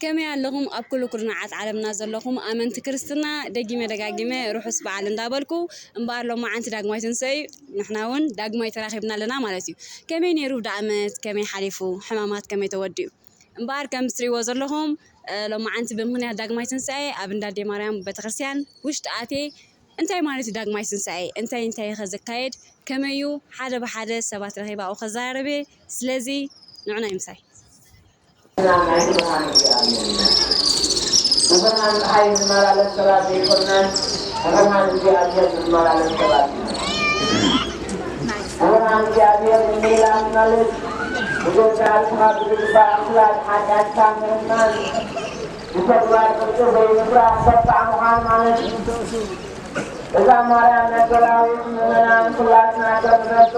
ከመይ ኣለኹም? ኣብ ኩሉ ኩርናዓት ዓለምና ዘለኹም ኣመንቲ ክርስትና፣ ደጊመ ደጋጊመ ርሑስ በዓል እንዳበልኩ፣ እምበኣር ሎማዓንቲ ዳግማይ ትንሳኤ እዩ። ንሕና እውን ዳግማይ ተራኺብና ኣለና ማለት እዩ። ከመይ ነይሩ ብዳ ዓመት? ከመይ ሓሊፉ? ሕማማት ከመይ ተወዲኡ? እምበኣር ከም እትሪእዎ ዘለኹም፣ እ፣ ሎማዓንቲ ብምኽንያት ዳግማይ ትንሳኤ ኣብ እንዳ ኣደይ ማርያም ቤተክርስትያን ውሽጢ ኣትየ እንታይ ማለት እዩ ዳግማይ ትንሳኤ? እንታይ እንታይ ከ ዘካየድ? ከመይ እዩ? ሓደ ብሓደ ሰባት ረኺበ ኣብኡ ከዘራርብ እየ። ስለዚ ንዑ ናይ ምሳይ። ናይ ብርሃን እግዚኣብሔር ኢና። ብብርሃን ፀሓይ ንመላለስ ሰባት ዘይኮናን፣ ብብርሃን እግዚኣብሔር ንመላለስ ሰባት ኢና። ብብርሃን እግዚኣብሔር ምምላስ ማለት ብገዛእ ርእስኻ ብዝግባእ ምፍላጥ፣ ሓጢኣትካ ምእማን፣ ብተግባር ጽድቂ ዘይምፍራድ፣ ተባዕ ምዃን ማለት እዩ። እዛ ማርያም መግደላዊት ምእመናን ኩላትና ከም ንፈልጦ፣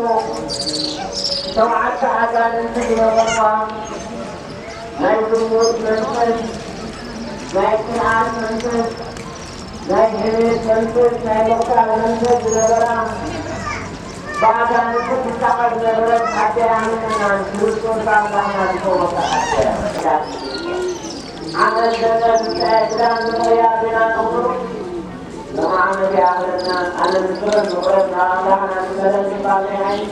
ሸውዓተ ኣጋንንቲ ዝነበርዋ፣ ናይ ዝሙት መንፈስ፣ ናይ ቅንኣት መንፈስ፣ ናይ ሕሜት መንፈስ፣ ናይ ምቕታል መንፈስ ዝነበራ፣ ብኣጋንንቲ ትሳቐ ዝነበረት ኣደይ ኣመና፣ ክርስቶስ ኣምላኽና ዝፈወሳ ኣደይ ኣመና። ዓመት ዘመን ምሳኤ ክዳን ዝመያ ዜና ተኽብሩ። ለማዓመት ይኣኽለና። ኣነ ምስክርን ምቕረት ናብ ኣምላኽና ንመለስ ባለይ ዓይኒ።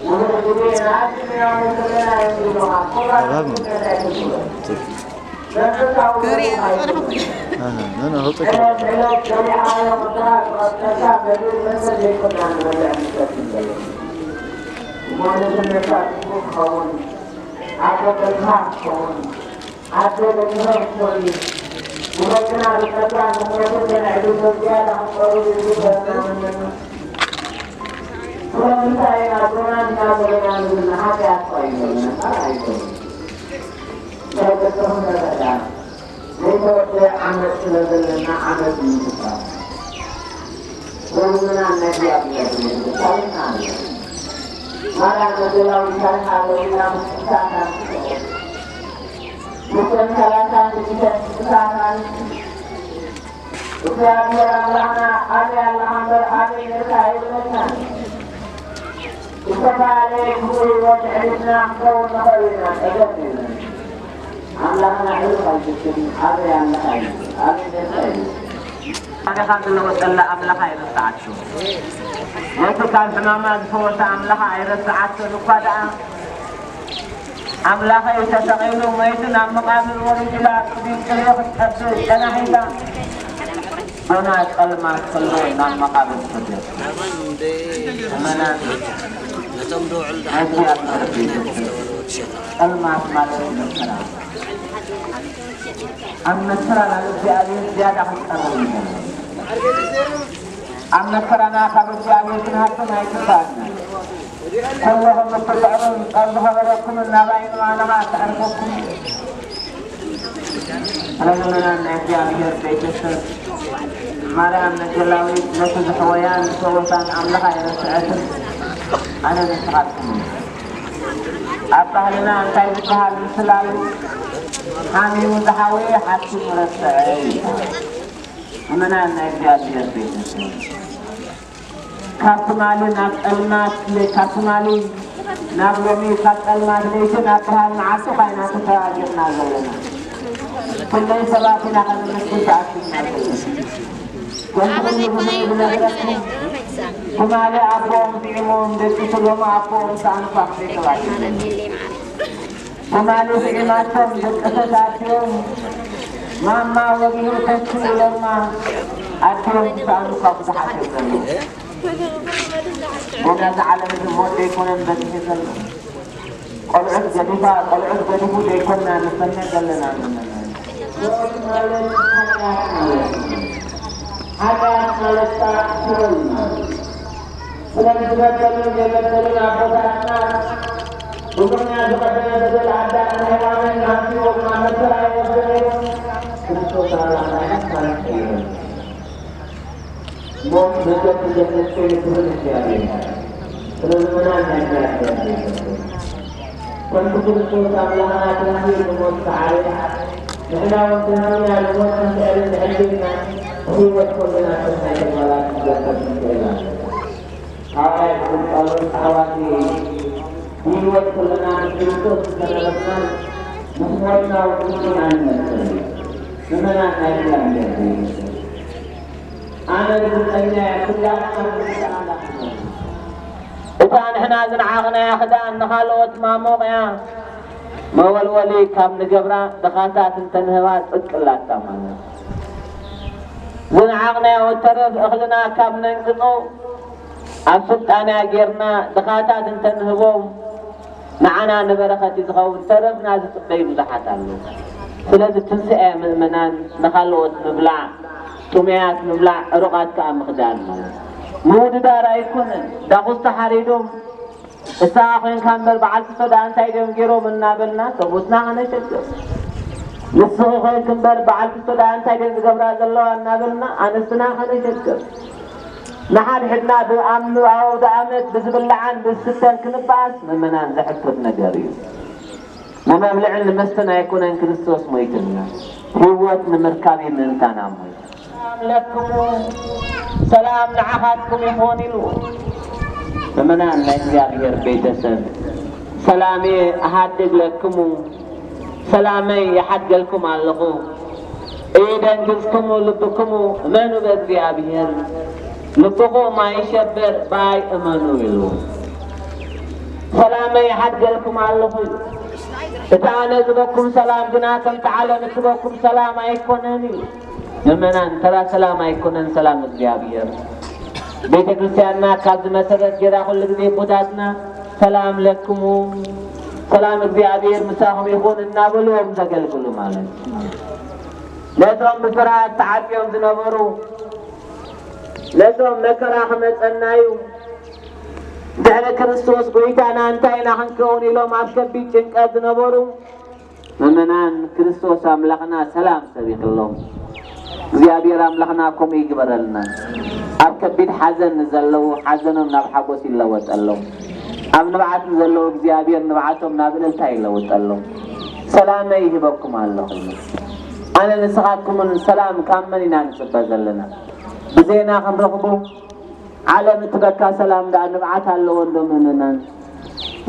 ንብር ግዜ ንኣድንያዊ ዘለና እዮም ዝብሉኻ። ኣባብ ነው። መንፈሳዊ ክብሪ እየ ዝጸንሐ። ኣሃ፣ ኖ፣ ኖ፣ ህውጽእ ክብሪ። ዕለት ዕለት ገሊዓ እዮም ክበሃል ዝቐጸልካ ገሊኡ መንፈስ ዘይኮና ንበልዕ ንሰትይ ዘሎ። እሞ ንስነካ ጽቡቕ ክኸውን፣ ኣብ ገጽካ ክኸውን፣ ኣደ ለሚሆ ክኾኒ፣ ንደቅና ብጸጋ ንኽነቱ ተነዕዱ ሰብ ዝያዳ ክቐርቡ ይግበረና። ስለምንታይ ኢና ኣቦና ኢና ዘለና ንብል ንሓጢኣት ኮይኑ ንመጻእ ኣይኮኑን። እንታይ ገጽኹም ተረዳ? ዘይተወደአ ዓመት ስለ ዘለና ዓመት ንምፍጻም። ወልምና ናይ እግዚኣብሔር እዩ። ታሪኽና ኣሎ። ማርያም መግደላዊት ታሪኻ ኣለዊና ምስክርታታ። ብሰንሰላታን ብሰንሰላታን እግዚኣብሔር ኣምላኽና ኣበይ ኣለኻ እምበር ኣበይ ነርካ ኣይብለናን። ዝተፈላለየ ክቡር ህይወት ዕድልና ክንከውን ንኽእል ኢና። ጸገም የለን። ኣምላኽና ሕሉፍ ኣይትሽን፣ ኣበይ ኣለኻ እዩ፣ ኣበይ ነርካ እዩ። ታሪኻ ዝለወጠላ ኣምላኽ ኣይረስዓቶ። ነቲ ካብ ሕማማ ዝፈወሳ ኣምላኻ ኣይረስዓቶን እኳ ደኣ፣ ኣምላኸይ ተሰቒሉ ሞይቱ ናብ መቓብር ወሪዱ ኢላ ኣብ ቅድሚ ጽሬ ክትጸብእ ጸናሒታ፣ ዶና ጸልማት ከሎ ናብ መቓብር ሰደት። ምእመናን፣ ነቶም ድውዕል ነቲ ኣብ መርፌ ጸልማት ማለት መከራ። ኣብ መከራ ናብ እግዚኣብሔር ዝያዳ ክንቀርብ ንደሊ። ኣብ መከራና ካብ እግዚኣብሔር ክንሃፍን ኣይግባእና። ኩልኹም እትስዕሩን ጸር ዝኸበረኩምን ናባይ ንባዕልኻ ኣስዕርኩኩም። ስለምእመናን ናይ እግዚኣብሔር ቤተሰብ ማርያም መግደላዊት ነቲ ዝሕወያን ዝፈወሳን ኣምላኽ ኣይረስዐትን። ኣነ ንስኻትኩም ኣብ ባህልና እንታይ ዝበሃል ምስላሉ ሓሚሙ ዝሓወየ ሓኪሙ ረስዐ ይበሃል። ምእመናን ናይ እግዚኣብሔር ቤተሰብ ካብ ትማሊ ናብ ጸልማት፣ ካብ ትማሊ ናብ ሎሚ፣ ካብ ጸልማት ለይቲ ናብ ብርሃን መዓልቲ ኮይና ተሰጋጊርና ዘለና። ክንደይ ሰባት ኢና ከነመስግን ተኣኪብና ዘለና። ከምቲ ኩሉ ግዜ ዝነግረኩም፣ ትማሊ ኣቦኦም ስዒሞም ደቂሱ ሎሚ ኣቦኦም ሰኣንኳ ክንደይ ሰባት ኢና። ትማሊ ስዒማቶም ደቀሰት ኣዲኦም ማማ ወጊኡ ተኪ ኢሎማ ኣዲኦም ዝሰኣኑኳ ብዙሓት እዮም ዘለዉ። ገና እዚ ዓለም እዚ ሞት ዘይኮነን በዚሑ ዘሎ። ቆልዑት ገዲፋ፣ ቆልዑት ገዲፉ ዘይኮንና ንሰምዕ ዘለና ዘለና። ሞት ማለት ሓጢኣት ማለት እዩ። ሓጢኣት ማለት ከዓ ሲኦል ማለት እዩ። ስለዚ ዝበደሉን ዘይበደሉን ኣቦታትና ብምኽንያት ዝቐደመ በደል ኣዳምን ሔዋንን ናብ ሲኦል ናብ መከራ ይወርዱ ነይሮም። ክርስቶስ ኣምላኽና ግን ታሪኽ ቀይሩ። ሞት መገዲ ገነት ኮይኑ ክብሪ ንእግዚኣብሔር። ስለዚ ምእመናን ናይ እግዚኣብሔር ቤተሰብ፣ ከምቲ ክርስቶስ ኣምላኽና ተንሲኡ ንሞት ሰዓረ፣ ንሕና እውን ተንሲእና ንሞት ክንስዕር እንድሕር ዲና፣ ብህይወት ኩልና ሰናይ ተግባራት ክንገብር ንኽእል ኣለና። ሃዋርያ ቅዱስ ጳውሎስ ኣሕዋተይ፣ ብህይወት ኩልና ምስ ክርስቶስ ዝተመረጽናን ሞይና ውድድር ኣይንመስል። ምእመናን ናይ እግዚኣብሔር ቤተሰብ። ኣነ ርግጸኛ እየ፣ ኩላትና ርግጸ ኣምላኽ ንኾን። እታ ንሕና ዝነዓቕናያ ክዳን ንኻልኦት ማሞቕያ መወልወሊ ካብ ንገብራ ድኻታት እንተንህባ ጽድቂ ኣላታ ማለት። ዝነዓቕናዮ ተረፍ እኽልና ካብ ነንቅጾ ኣብ ስልጣንያ ጌርና ድኻታት እንተንህቦም ንዓና ንበረኸት እዩ ዝኸውን፣ ተረፍና ዝጽበዩ ብዙሓት ኣለዉ። ስለዚ ትንስኤ ምእመናን ንኻልኦት ምብላዕ፣ ጥሙያት ምብላዕ፣ ዕሩቓት ከኣ ምኽዳን ማለት ምውድዳር ኣይኮነን። ዳኹስ ተሓሪዶም ንስኻ ኮይንካ እምበር በዓል ክስቶ ደኣ እንታይ ድዮም ገይሮም እናበልና ሰብኡትና ከነሸግር፣ ንስኺ ኮይንክ እምበር በዓል ክስቶ ደኣ እንታይ ድየን ዝገብራ ዘለዋ እናበልና ኣንስትና ከነሸግር፣ ንሓድሕድና ብኣም-፣ ኣውደ ኣመት ብዝብላዓን ብዝስተን ክንበኣስ ምእመናን ዘሕፍር ነገር እዩ። ንመብልዕን ንመስተን ኣይኮነን ክርስቶስ ሞይትልና፣ ህይወት ንምርካብ እዩ ምእንታና ሞይቱ። ሰላም ለክሙ፣ ሰላም ንዓኻትኩም ይኹን ኢሉ። ምእመናን ናይ እግዚኣብሔር ቤተሰብ፣ ሰላሜ እሃድግ ለክሙ፣ ሰላመይ ይሓድገልኩም ኣለኹ። ኢደንግዝክሙ ልብክሙ እመኑ በእግዚኣብሔር፣ ልብኹም ኣይሸበር ብኣይ እመኑ ኢሉ። ሰላመይ ይሓድገልኩም ኣለኹ። እቲ ኣነ ዝበኩም ሰላም ግና ከምቲ ዓለም እትበኩም ሰላም ኣይኮነን እዩ። ምእመናን፣ ተራ ሰላም ኣይኮነን ሰላም እግዚኣብሔር። ቤተ ክርስቲያንና ካብ ዝመሰረት ጌራ ኩሉ ግዜ ቦታትና ሰላም ለክሙ፣ ሰላም እግዚኣብሔር ምሳኹም ይኹን እናበሉ እዮም ዘገልግሉ ማለት እዩ። ነቶም ብፍርሃት ተዓጽዮም ዝነበሩ፣ ነቶም መከራ ክመጸና እዩ፣ ድሕሪ ክርስቶስ ጎይታና እንታይ ኢና ክንከውን ኢሎም ኣብ ከቢድ ጭንቀት ዝነበሩ ምእመናን፣ ክርስቶስ ኣምላኽና ሰላም ሰቢኽሎም። እግዚኣብሔር ኣምላኽና ከምኡ ይግበረልና። ኣብ ከቢድ ሓዘን ንዘለዉ ሓዘኖም ናብ ሓጎስ ይለወጠሎም። ኣብ ንብዓት ንዘለዉ እግዚኣብሔር ንብዓቶም ናብ እልልታ ይለውጠሎም። ሰላመይ ይህበኩም ኣለኹ። ኣነ ንስኻትኩምን ሰላም ካብ መን ኢና ንጽበ ዘለና? ብዜና ክንረኽቦ ዓለም እትበካ ሰላም ደኣ ንብዓት ኣለዎ እንዶ ምእመናን?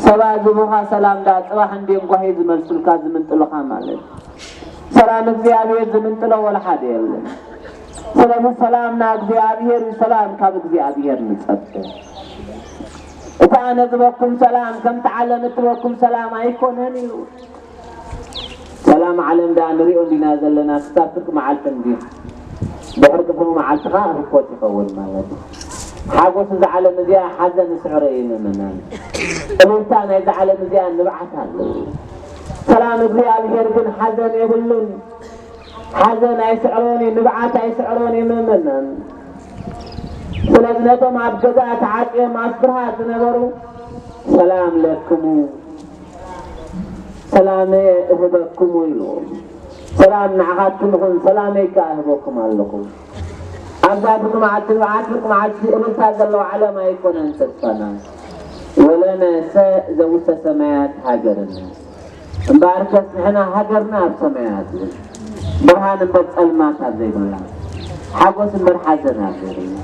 ሰባት ዝቡኻ ሰላም ደኣ ጽባሕ እንድዮም ጓሂ ዝመልሱልካ ዝምንጥሉኻ ማለት። ሰላም እግዚኣብሔር ዝምንጥሎ ወላ ሓደ የለን። ስለዚ ሰላምና እግዚኣብሔር እዩ፣ ሰላም ካብ እግዚኣብሔር ንጸበ። እቲ ኣነ ዝበኩም ሰላም ከምቲ ዓለም እትበኩም ሰላም ኣይኮነን እዩ። ሰላም ዓለም ደኣ ንሪኦ እንዲና ዘለና ክሳብ ፍርቂ መዓልቲ እንድዩ። ድሕሪ ፍርቂ መዓልቲ ኸዓ ህኮት ይኸውን ማለት እዩ። ሓጎስ እዛ ዓለም እዚኣ ሓዘን ዝስዕሮ እዩ ምእመናን። እልልታ ናይዛ ዓለም እዚኣ ንብዓት ኣለዎ። ሰላም እግዚኣብሔር ግን ሓዘን የብሉን። ሓዘን ኣይስዕሮን እዩ፣ ንብዓት ኣይስዕሮን እዩ ምእመናን። ስለዚ ነቶም ኣብ ገዛ ተዓጽዮም ኣብ ፍርሃት ዝነበሩ ሰላም ለክሙ ሰላመ እህበክሙ ኢሉ። ሰላም ንዓኻትኩም ይኹን፣ ሰላመይ ከኣ እህበኩም ኣለኹ። ኣብዛ ፍርቂ መዓልቲ ንብዓት ፍርቂ መዓልቲ እልልታ ዘለዎ ዓለም ኣይኮነን ተስፋና። ወለነሰ ዘውሰ ሰማያት ሃገርና። እምበኣርከስ ንሕና ሃገርና ኣብ ሰማያት እዩ። ብርሃን እምበር ጸልማት ኣብ ዘይብላ፣ ሓጎስ እምበር ሓዘን ኣብ ዘይብላ።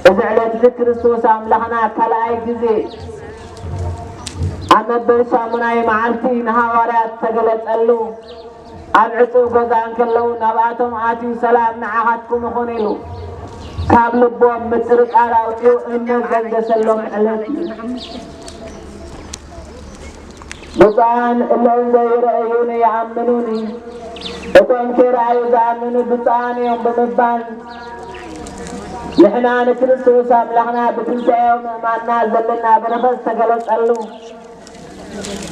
እዚ ዕለት እዚ ክርስቶስ ኣምላኽና ካልኣይ ግዜ ኣብ መበል ሻሙናይ መዓልቲ ንሃዋርያት ዝተገለጸሉ፣ ኣብ ዕጹው ገዛ እንከለዉ ናብኣቶም ኣትዩ፣ "ሰላም ንዓኻትኩም ይኹን" ኢሉ፣ ካብ ልቦም ምጥርጣር ኣውጺኡ እምነት ዘንገሰሎም ዕለት እዩ። ብፁዓን እለ እንዘ ይርእዩኒ ይኣምኑኒ፣ እቶም ከይረኣዩ ዝኣምኑ ብፁዓን እዮም ብምባል፣ ንሕና ንክርስቶስ ኣምላኽና ብትንሳኤኡ ምእማንና ዘለና በረኸት ዝተገለጸሉ፣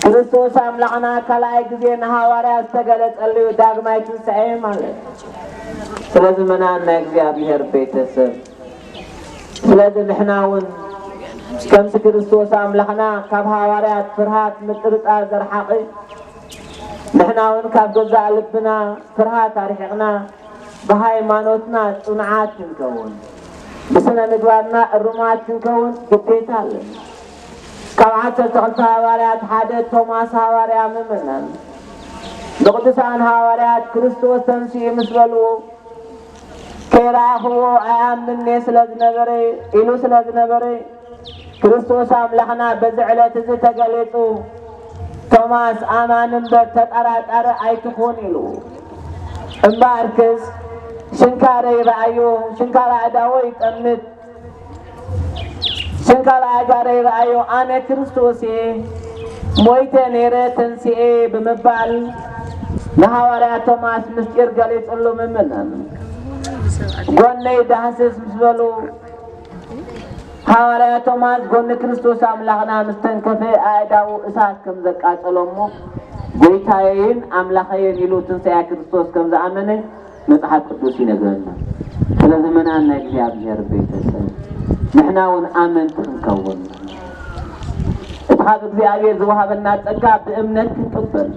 ክርስቶስ ኣምላኽና ካልኣይ ግዜ ንሃዋርያት ዝተገለጸሉ እዩ፣ ዳግማይ ትንሳኤ ማለት። ስለዚ ምእመናን ናይ እግዚኣብሔር ቤተሰብ፣ ስለዚ ንሕና እውን ከምቲ ክርስቶስ ኣምላኽና ካብ ሃዋርያት ፍርሃት ምጥርጣር ዘርሓቐ፣ ንሕና እውን ካብ ገዛእ ልብና ፍርሃት ኣርሒቕና ብሃይማኖትና ጽኑዓት ክንከውን፣ ብስነ ምግባርና እሩማት ክንከውን ግዴታ ኣለና። ካብ ዓሰርተ ክልተ ሃዋርያት ሓደ ቶማስ ሃዋርያ ምእመናን፣ ንቅዱሳን ሃዋርያት ክርስቶስ ተንሲኡ ምስ በልዎ፣ "ከይረኣኽዎ ኣይኣምንን'የ" ስለ ዝነበረ፣ ኢሉ ስለ ዝነበረ፣ ክርስቶስ ኣምላኽና በዚ ዕለት እዚ ተገሊጹ፣ ቶማስ ኣማን እምበር ተጠራጣሪ ኣይትኹን ኢሉ። እምበኣርክስ ሽንካረይ ረኣዮ፣ ሽንካር ኣእዳወይ ይጠምት፣ ሽንካር ኣእጋረይ ረኣዮ፣ ኣነ ክርስቶስ እየ፣ ሞይተ ነይረ ተንስኤ ብምባል ንሃዋርያ ቶማስ ምስጢር ገሊጹሉ። ምእመናን፣ ጎነይ ዳህስስ ምስ በሉ፣ ሃዋርያ ቶማስ ጎኒ ክርስቶስ ኣምላኽና ምስ ተንከፈ ኣእዳዉ እሳት ከም ዘቃጸሎ እሞ፣ ጎይታየይን ኣምላኸይን ኢሉ ትንሳኤ ክርስቶስ ከም ዝኣመነ መጽሓፍ ቅዱስ ይነግረና። ስለዚ ምእመናን ናይ እግዚኣብሔር ቤተሰብ፣ ንሕና እውን ኣመንቲ ክንከውን፣ እቲ ካብ እግዚኣብሔር ዝወሃበና ጸጋ ብእምነት ክንቅበል።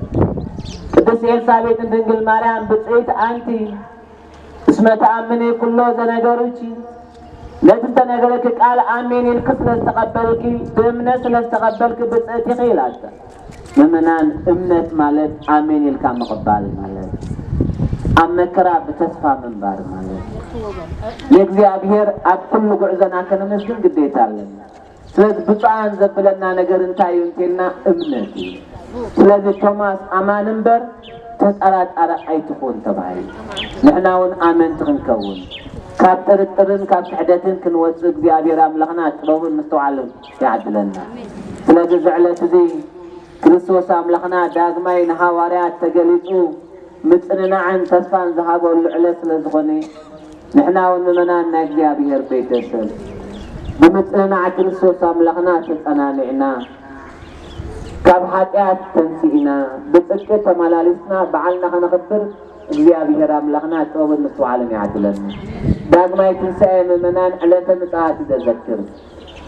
ቅድስት ኤልሳቤጥን ድንግል ማርያም ብጽእቲ ኣንቲ እስመ ተኣምኒ ኩሎ ዘነገሩኪ፣ ነቲ ዝተነገረኪ ቃል ኣሜን ኢልኪ ስለ ዝተቐበልኪ፣ ብእምነት ስለ ዝተቐበልኪ ብጽእቲ ኢኺ ኢላታ። ምእመናን፣ እምነት ማለት ኣሜን ኢልካ ምቕባል ማለት፣ ኣብ መከራ ብተስፋ ምንባር ማለት፣ ንእግዚኣብሔር ኣብ ኩሉ ጉዕዞና ከነመስግን ግዴታ ኣለና። ስለዚ ብፁዓን ዘብለና ነገር እንታይ እዩ እንተልና፣ እምነት እዩ። ስለዚ ቶማስ ኣማን እምበር ተጠራጣሪ ኣይትኹን ተባሂሉ። ንሕና እውን ኣመንቲ ክንከውን፣ ካብ ጥርጥርን ካብ ክሕደትን ክንወፅእ እግዚኣብሔር ኣምላኽና ጥበቡን ምስትውዓልን ይዓድለና። ስለዚ እዚ ዕለት እዚ ክርስቶስ ኣምላኽና ዳግማይ ንሃዋርያት ተገሊጹ ምጽንናዕን ተስፋን ዝሃበሉ ዕለት ስለ ዝኾነ፣ ንሕና እውን ምእመናን ናይ እግዚኣብሔር ቤተሰብ ብምጽንናዕ ክርስቶስ ኣምላኽና ተጸናኒዕና፣ ካብ ሓጢኣት ተንሲእና፣ ብጽድቂ ተመላሊስና በዓልና ከነኽብር እግዚኣብሔር ኣምላኽና ጥበብን ምስትውዓልን ይዓድለና። ዳግማይ ትንሳኤ ምእመናን ዕለተ ምጽኣት እዩ ዘዘክር።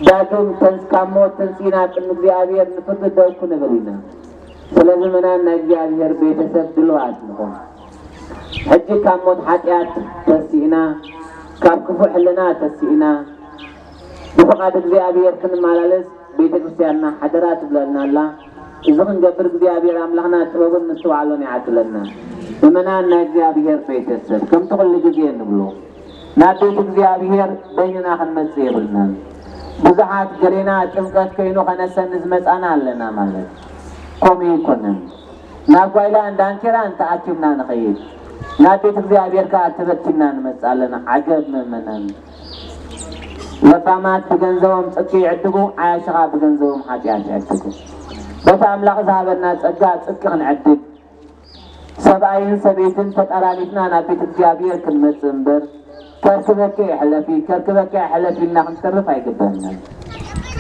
ዳግም ተንስ-፣ ካብ ሞት ተንሲእና ቅድሚ እግዚኣብሔር ንፍርዲ ደው ክንብል ኢና። ስለዚ ምእመናን ናይ እግዚኣብሔር ቤተሰብ ድሉዋት ንኹን። ሕጂ ካብ ሞት ሓጢኣት ተሲእና፣ ካብ ክፉእ ሕልና ተሲእና፣ ብፍቓድ እግዚኣብሔር ክንመላለስ ቤተ ክርስቲያንና ሓደራ ትብለና ኣላ። እዚ ክንገብር እግዚኣብሔር ኣምላኽና ጥበብን ምስትውዓሎን ይዓድለና። ምእመናን ናይ እግዚኣብሔር ቤተሰብ፣ ከምቲ ኩሉ ግዜ እንብሎ፣ ናብ ቤት እግዚኣብሔር በይንና ክንመጽእ የብልናን። ብዙሓት ገሌና ጥምቀት ኮይኑ ከነሰኒ ዝመጻና ኣለና ማለት ከምኡ ኣይኮነን። ናብ ጓይላን ዳንኬራን ተኣኪብና ንኸይድ፣ ናብ ቤት እግዚኣብሔር ከኣ ተበቲንና ንመጽእ ኣለና። ዓገብ ምእመናን። ለባማት ብገንዘቦም ጽድቂ ይዕድጉ፣ ዓያሹ ኸኣ ብገንዘቦም ሓጢኣት ይዕድጉ። በቲ ኣምላኽ ዝሃበና ጸጋ ጽድቂ ክንዕድግ፣ ሰብኣይን ሰበይትን ተጠራሪፍና ናብ ቤት እግዚኣብሔር ክንመጽእ እምበር፣ ከርክበኪ ሕለፊ፣ ከርክበኪ ሕለፊ ኢልና ክንተርፍ ኣይግበአናን።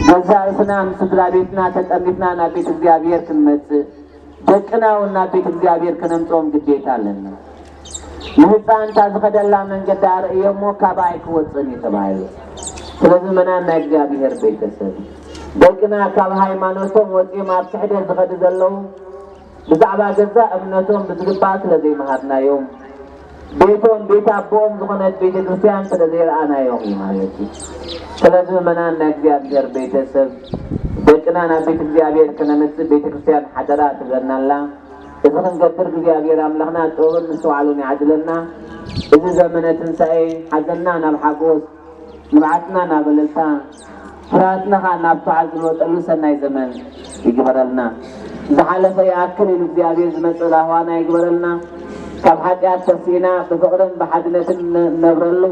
ገዛእ ርእስና ምስ ስድራ ቤትና ተጠርኒፍና ናብ ቤት እግዚኣብሔር ክንመጽእ፣ ደቅና እውን ናብ ቤት እግዚኣብሔር ከነምጽኦም ግዴታ ኣለና። ንህጻን እታ ዝኸደላ መንገዲ ኣርእዮ እሞ፣ ካብኣ ኣይክወጽእን እዩ ተባሂሉ። ስለዚ ምእመናን ናይ እግዚኣብሔር ቤተሰብ፣ ደቅና ካብ ሃይማኖቶም ወጺኦም ኣብ ክሕደት ዝኸዱ ዘለዉ፣ ብዛዕባ ገዛእ እምነቶም ብዝግባእ ስለ ዘይመሃርናዮም፣ ቤቶም ቤት ኣቦኦም ዝኾነት ቤተ ክርስቲያን ስለ ዘይረኣናዮም እዩ ማለት እዩ። ስለዚ ምእመናን ናይ እግዚኣብሔር ቤተሰብ፣ ደቅና ናብ ቤት እግዚኣብሔር ከነምጽእ ቤተ ክርስቲያን ሓደራ ትብለና ኣላ። እዚ ክንገብር እግዚኣብሔር ኣምላኽና ጥበብን ምስትውዓሉን ይዓድለና። እዚ ዘመነ ትንሳኤ ሓዘንና ናብ ሓጎስ፣ ንብዓትና ናብ እልልታ፣ ፍርሃትና ኸኣ ናብ ቶዓል ዝልወጠሉ ሰናይ ዘመን ይግበረልና። ዝሓለፈ ይኣክል ኢሉ እግዚኣብሔር ዝመጽእ ራህዋና ይግበረልና። ካብ ሓጢኣት ተሲእና ብፍቕርን ብሓድነትን ንነብረሉ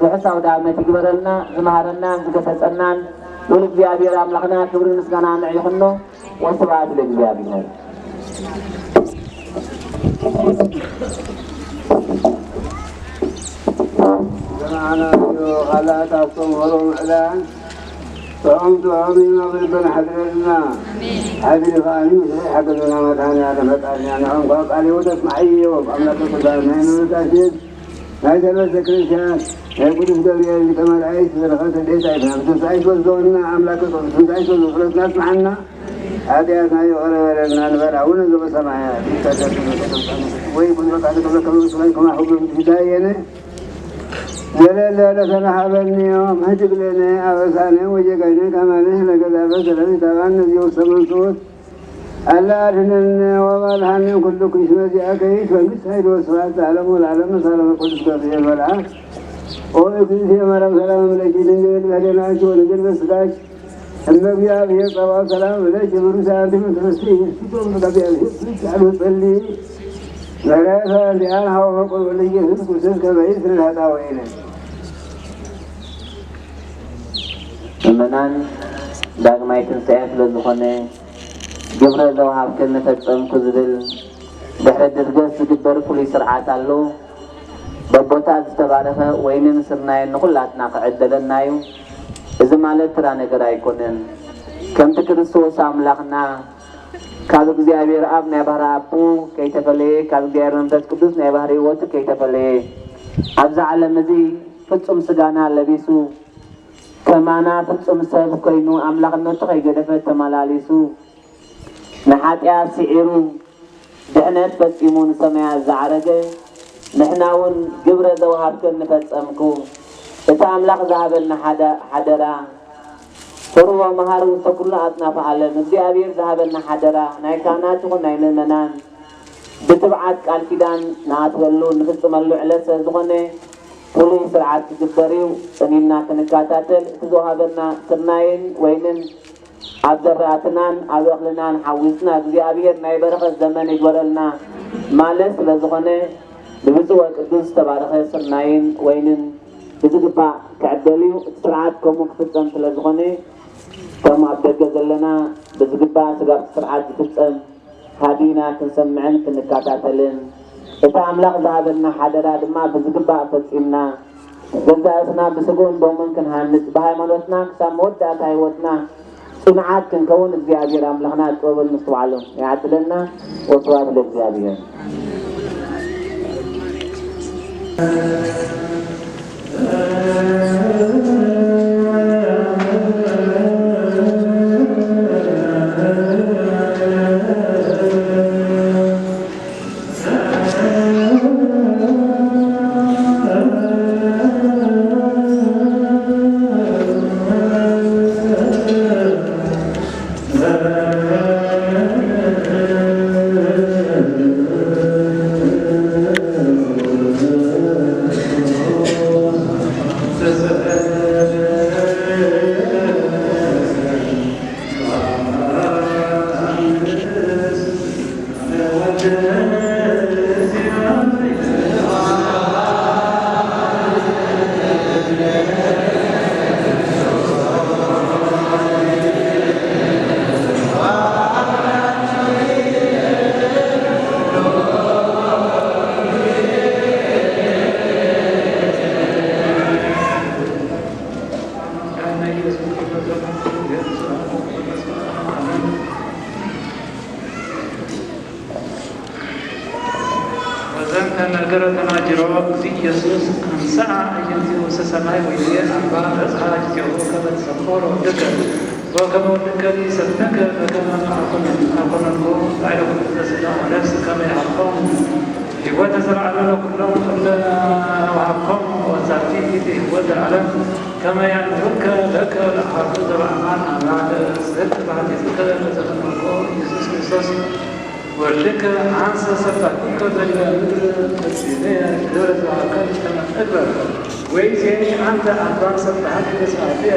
ርሑስ ኣውደ ዓመት ይግበረልና። ዝመሃረናን ዝገሰጸናን ልዑል እግዚኣብሔር ኣምላኽና ክብርን ምስጋናን ንዕኡ ይኹኖ። ወስብሐት ለእግዚኣብሔር። ሰማዕናዮ ካልኣት ኣስተምህሮ ምዕዳን ጥዑም ጥዑም እዩ፣ ኣብ ልብና ሓድረልና። ሓድሪ ከኣ ምስለ ሓገዘና መድኃኔ ዓለም ፈጣሪና። ንዕኦም ከኣ ቃለ ሕይወት ኣስምዓዮም። ኣምላከ ቅዱሳን ናይ እመቤታችን ናይ ሰለስተ ክርስቲያን ናይ ቅዱስ ገብርኤል ሊቀ መላእክት በረኸት ረድኤት ኣይትናን። ትንሳኤ ስለ ዝኾንና ኣምላከ ቅዱስ ትንሳኤ ስለ ዝኾነትና ኣስምዓና። ሓጢኣትና ይቕረ በለልና ንበል። ኣቡነ ዘበሰማያት ይትቀደስ ስምከ ትምጻእ መንግስትከ ወይኩን ፈቃድከ በከመ በሰማይ ከማሁ በምድር። ሲሳየነ ዘለለ ዕለትነ ሀበነ ዮም፣ ሀድግ ለነ አበሳነ ወጌጋየነ ከመ ንሕነኒ ለገዛእነ፣ ሰላም ይትሃበነ እግዚኦ ውስተ መንሱት። አላ አድኅነነ ወባልሐነ ኩሉ ኩይስ መዚአከ ይእቲ መንግስት ኃይል ወስብሐት ለዓለሙ ለዓለም። ሰላም ቅዱስ ገብርኤል መልአክ ኦ እግዝእትየ ማርያም ሰላም ለኪ ድንግል በህሌናኪ ወድንግል በስጋኪ እመ እግዚኣብሔር ጸባኦት ሰላም ለኪ ብሩክ አንቲ እምነ አንስቲ፣ እስቶም እግዚአብሔር ፍቅር ጸልይ። ምሕረት እንዲያን ሀበ ፍቁር ወልደ ኢየሱስ ክርስቶስ ከመ ይስሪ ኃጣውኢነ። ምእመናን፣ ዳግማይ ትንሣኤ ስለ ዝኾነ፣ ግብረ ዘወሃብክን ፈጸምኩ ዝብል ድሕሪ ድርገት ዝግበር ፍሉይ ስርዓት ኣሎ። በቦታ ዝተባረኸ ወይንን ስርናይን ንኹላትና ክዕደለና እዩ። እዚ ማለት ትራ ነገር ኣይኮነን። ከምቲ ክርስቶስ ኣምላኽና ካብ እግዚኣብሔር ኣብ ናይ ባህሪ ኣቦ ከይተፈለየ፣ ካብ እግዚኣብሔር መንፈስ ቅዱስ ናይ ባህሪ ህይወቱ ከይተፈለየ፣ ኣብዚ ዓለም እዚ ፍጹም ስጋና ለቢሱ፣ ከማና ፍጹም ሰብ ኮይኑ፣ ኣምላኽነቱ ከይገደፈ ተመላሊሱ፣ ንሓጢኣት ስዒሩ፣ ድሕነት ፈጺሙ ንሰማያት ዝዓረገ፣ ንሕና እውን ግብረ ዘውሃብክን ንፈጸምኩ። እቲ ኣምላኽ ዝሃበና ሓደ-፣ ሓደራ፣ ፍርዎ መሃር ውስተ ኩሉ ኣጽናፈ ዓለም። እግዚኣብሔር ዝሃበና ሓደራ፣ ናይ ካህናት ይኹን ናይ ምእመናን፣ ብትብዓት ቃል ኪዳን ንኣትወሉ፣ ንፍጽመሉ ዕለት ስለ ዝኾነ፣ ፍሉይ ስርዓት ክግበር እዩ። ጽን ኢልና ክንከታተል፣ እቲ ዝወሃበና ስርናይን ወይንን ኣብ ዘራእትናን ኣብ እኽልናን ሓዊስና፣ እግዚኣብሔር ናይ በረኸት ዘመን ይግበረልና ማለት ስለ ዝኾነ፣ ብብፁዕ ወቅዱስ ዝተባረኸ ስርናይን ወይንን ብዝግባእ ክዕደል እዩ። እቲ ስርዓት ከምኡ ክፍጸም ስለ ዝኾነ፣ ከም ኣብ ደገ ዘለና ብዝግባእ ስጋብ እቲ ስርዓት ዝፍጸም ሃዲና ክንሰምዕን ክንከታተልን፣ እቲ ኣምላኽ ዝሃበና ሓደራ ድማ ብዝግባእ ፈጺምና፣ ገዛእትና ብስግኡን ደሙን ክንሃንጽ፣ ብሃይማኖትና ክሳብ መወዳእታ ህይወትና ጽኑዓት ክንከውን እግዚኣብሔር ኣምላኽና ጥበብን ምስትውዓልን ይዓድለና። ወስብሐት ለእግዚኣብሔር። ወዘንተ ነገረ ተናጅሮ እግዚእ ኢየሱስ አንሰአ አዕይንቲሁ ውስተ ሰማይ ወይቤ አባ በጽሐ ጊዜሁ ከመ ትሰብሖ ለወልድከ ወከመ ወልድከኒ ሰብሐከ በከመ አኮነንኩ ላዕለ ኩሉ ዘሥጋ ወነፍስ ከመ ይሃብኮሙ ሕይወተ ዘለዓለም ለኩሎም እለ ወሃብኮሙ ወዛቲ ይእቲ ሕይወት ዘለዓለም ከመ ያእምሩከ ለከ ለአሐዱ ዘበአማን አምላክ ስሕት ባሕቲትከ ለዘፈነውኮ ኢየሱስ ክርስቶስ ወልድከ አንሰ ሰባኩከ በዲበ ምድር ፈጺሜ ግብረ ዘወሃብከኒ ከመ እግበር። ወይዜኒ አንተ አባ ሰባህኒ በስብሐትየ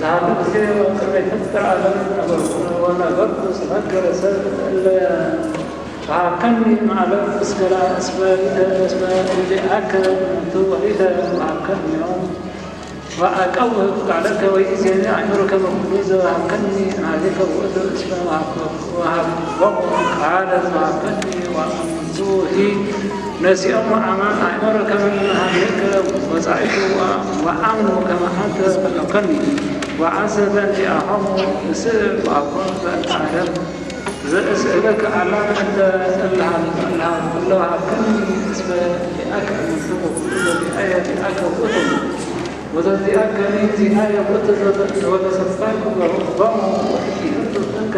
ዘሃለኩ ጊዜ ወቅድመ ይፈጥር ዓለም ነበርኩ ወነገርኩ ስመከ ለሰብ እለ ወሃብከኒ እምዓለም እስከ ለአስመ ሊተ እስመ እንዚአከ እምንቱ ወሊተ ወሃብከኒ ዮም። ወአቀውህ ቃለከ ወይእዜኒ አእምሮ ከመ ኩሉ ዘወሃብከኒ እምኃቤከ ውእቱ እስመ ወሃብኮሙ ቃለ ዘወሃብከኒ ወእሙንቱሂ ነሲኦሙ አማን አእምሮ ከመ እምኃቤከ ወጻኢኩ ወአምኑ ከመ አንተ ፈነውከኒ ወአንሰ በእንቲአሆሙ እስእል ወአኮኑ በእንተ ዓለም። ዘእስእለከ አላ እንተ እልሃ እልሃ እለ ወሃብከኒ እስመ ዚአከ እምንቱ ወኩሉ ዘዚአየ ዚአከ ውእቱ። ወዘዚአከኒ ዚአየ ውእቱ ዘተ-፣ ወተሰጠይኩ በ-፣ በሙ ወትኪህሉ እንከ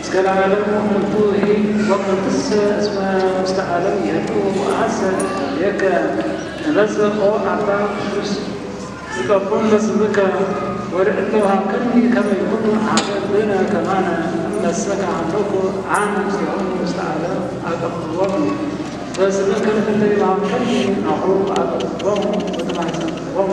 እስከ ለዓለም እምንቱ ሂ ወመንትሰ እስመ ውስተ ዓለም ይህሉ ወአሰ እምኔከ እመጽእ ኦ አባ ቅዱስ ይቀቡን በስምከ ወለእለ ወሃብከኒ ከመ ይኩኑ አሐደ ብነ ከማነ እመሰ ከሃሎኩ አነ ምስሌሆሙ ውስተ ዓለም አቀብዎሙ። በስምከ ለእለ ይሃብከኒ ናሁ አቀብዎሙ ወተማሕፀንክዎሙ።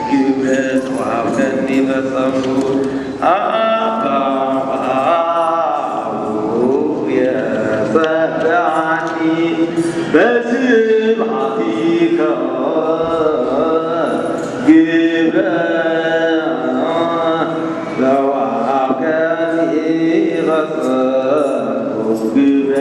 ክብረቱ ሃብከኒ ፈጸምኩ። በስብሐቲከ ግብረ ዘወሃብከኒ ፈጸምኩ ግብረ።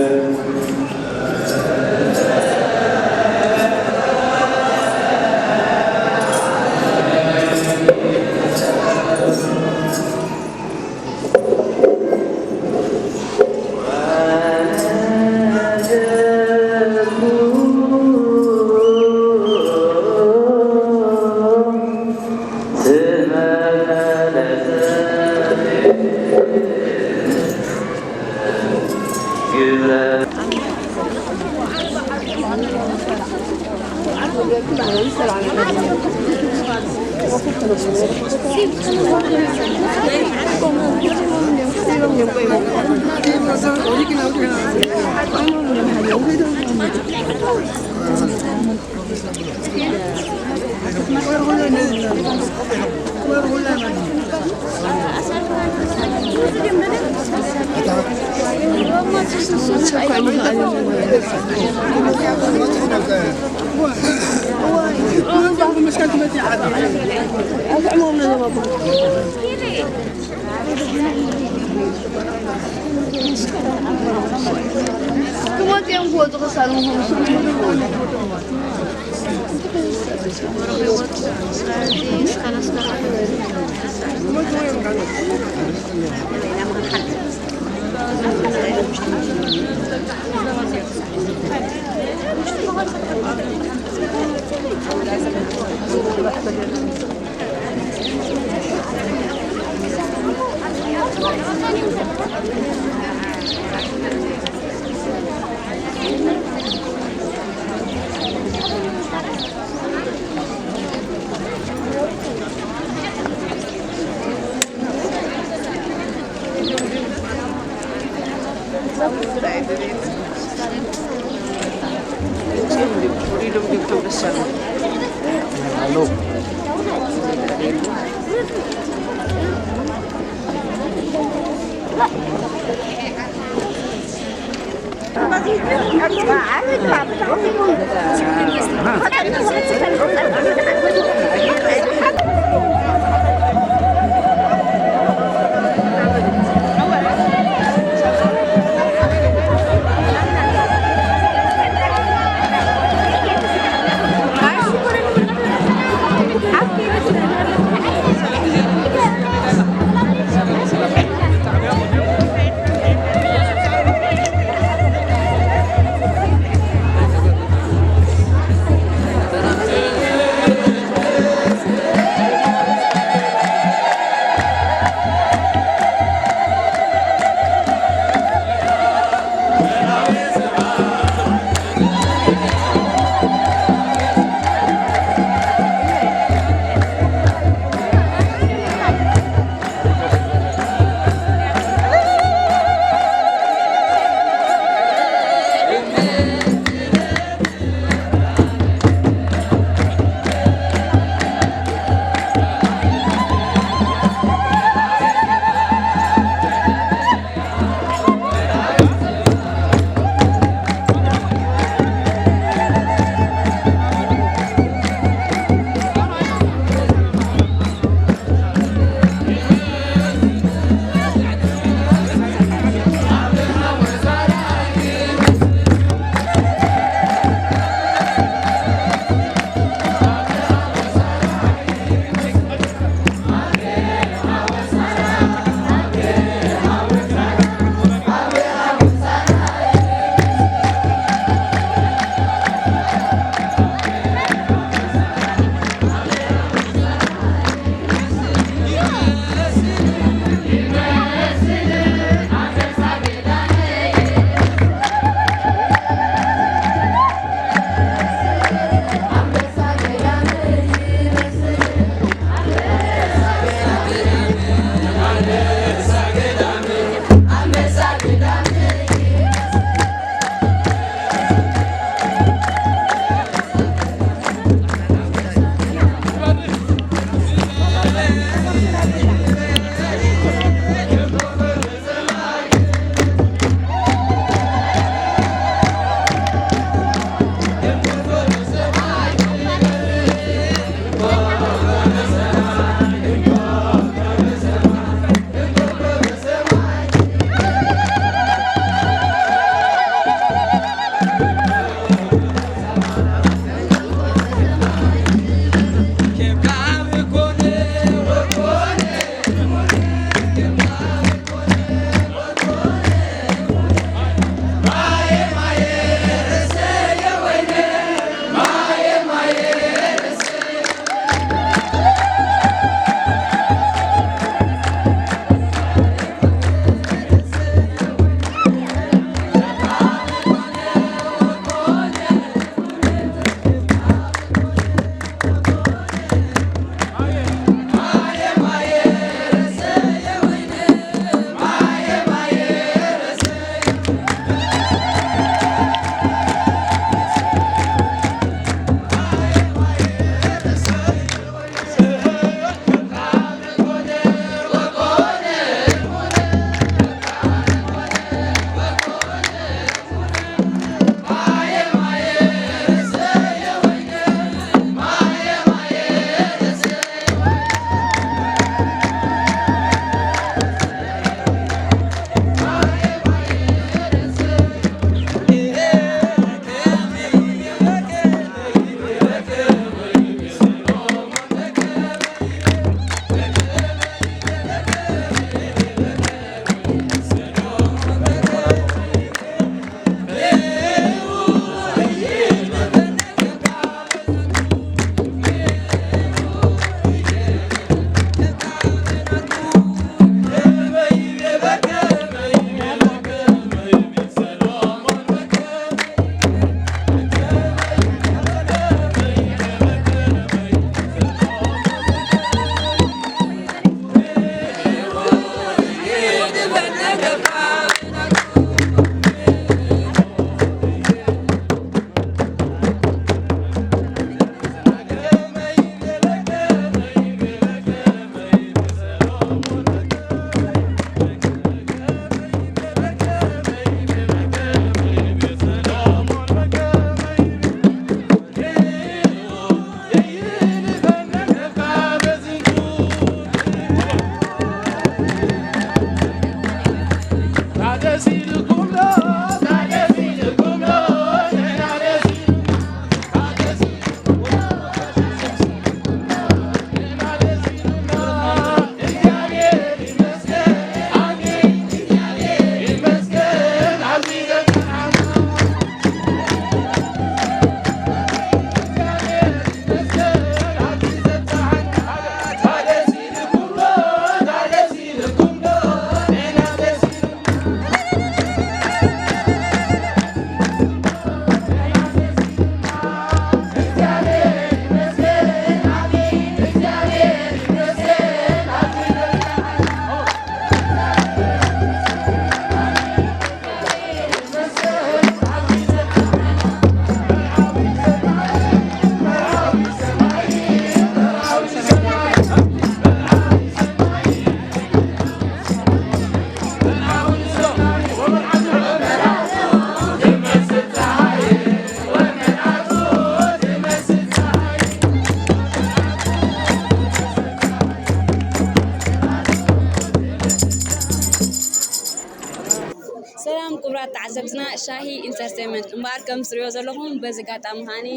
ብዝና ሻሂ ኢንተርቴንመንት እምበኣር ከም ትሪኦ ዘለኹም በዚ ኣጋጣሚ ከዓኒ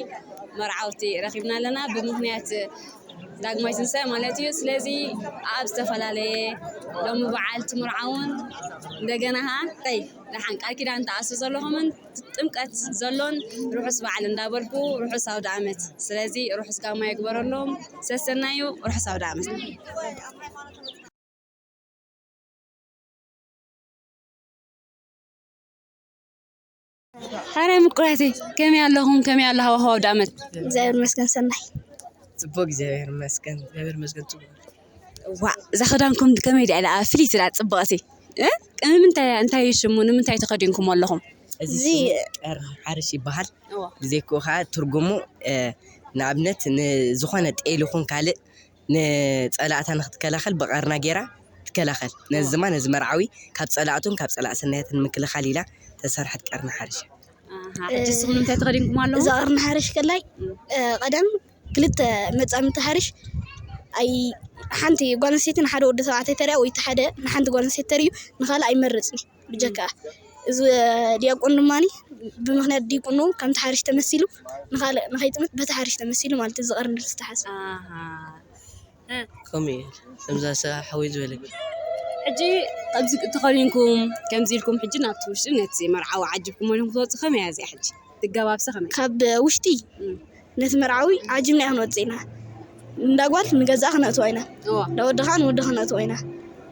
መርዓውቲ ረኺብና ኣለና ብምኽንያት ዳግማይ ትንሳኤ ማለት እዩ። ስለዚ ኣብ ዝተፈላለየ ሎሚ በዓል ትምርዓውን እንደገና ኸዓ እንታይ ደሓን ቃል ኪዳን ተኣስሩ ዘለኹምን ጥምቀት ዘሎን ርሑስ በዓል እንዳበልኩ ርሑስ ኣውደ ዓመት። ስለዚ ርሑስ ጋማ ይግበረሎም። ሰሰናዩ ርሑስ ኣውደ ዓመት። ሓራይ ምቁራተይ ከመይ ኣለኹም? ከመይ ኣሎ ሃዋህው ኣውደ ዓመት? እግዚኣብሔር ይመስገን ሰናይ። ጽቡቅ እግዚኣብሔር ይመስገን። እግዚኣብሔር ይመስገን ጽቡቅ። ዋ እዛ ክዳንኩም ከመይ ድያ ኢላ ፍልይቲ ድያ ጽብቕቲ? እ? ንምንታይ እንታይ እዩ ሽሙ? ንምንታይ ተኸዲንኩም ኣለኹም? እዚ እዚ ሽሙ ቀርኒ ሓርሽ ይበሃል። እዋ። ብዘይክኡ ከዓ ትርጉሙ እ፣ ንኣብነት ንዝኾነ ጤል ይኹን ካልእ ንጸላእታ ንክትከላኸል ብቐርና ጌራ ትከላኸል። ነዚ ድማ ነዚ መርዓዊ ካብ ጸላእቱን ካብ ጸላእ ሰናያትን ንምክልኻል ኢላ ተሰርሐት ቀርኒ ሓርሽ። ኣሃ፣ ሕጂ ንስኹም ንምንታይ ተኸዲንኩም ኣለኹም? እዛ ቀርኒ ሓርሽ ከላይ እ፣ ቀደም ክልተ መጻምድቲ ሓርሽ ኣይ ሓንቲ ጓል ኣንስተይቲ ንሓደ ወዲ ተባዕታይ ተሪያ ወይ እቲ ሓደ ንሓንቲ ጓል ኣንስተይቲ ተሪዩ ንኻልእ ኣይመርጽን እዩ ብጀካ እዚ ዲያቆን ድማ ብምኽንያት ዲቁኑ ከምቲ ሓርሽ ተመሲሉ ንኻልእ ንኸይጥምት በቲ ሓርሽ ተመሲሉ ማለት እዩ ዝቐርኒ ዝተሓሰ ኣሃ። ከምኡ እዩ ከምዛ ሰ ሓወይ ዝበለኪ ሕጂ ኣብዚ ተኸዲንኩም ከምዚ ኢልኩም ሕጂ ናብቲ ውሽጢ ነቲ መርዓዊ ዓጅብኩም ወይም ክትወፁ ከመይ እያ እዚኣ ሕጂ ትገባብሰ ከመይ ካብ ውሽጢ እም። ነቲ መርዓዊ ዓጅብና ኢና ክንወፅእ ኢና እንዳ ጓል ንገዛእ ክነእትዋ ኢና እዋ እንዳ ወዲ ከዓ ንወዲ ክነእትዋ ኢና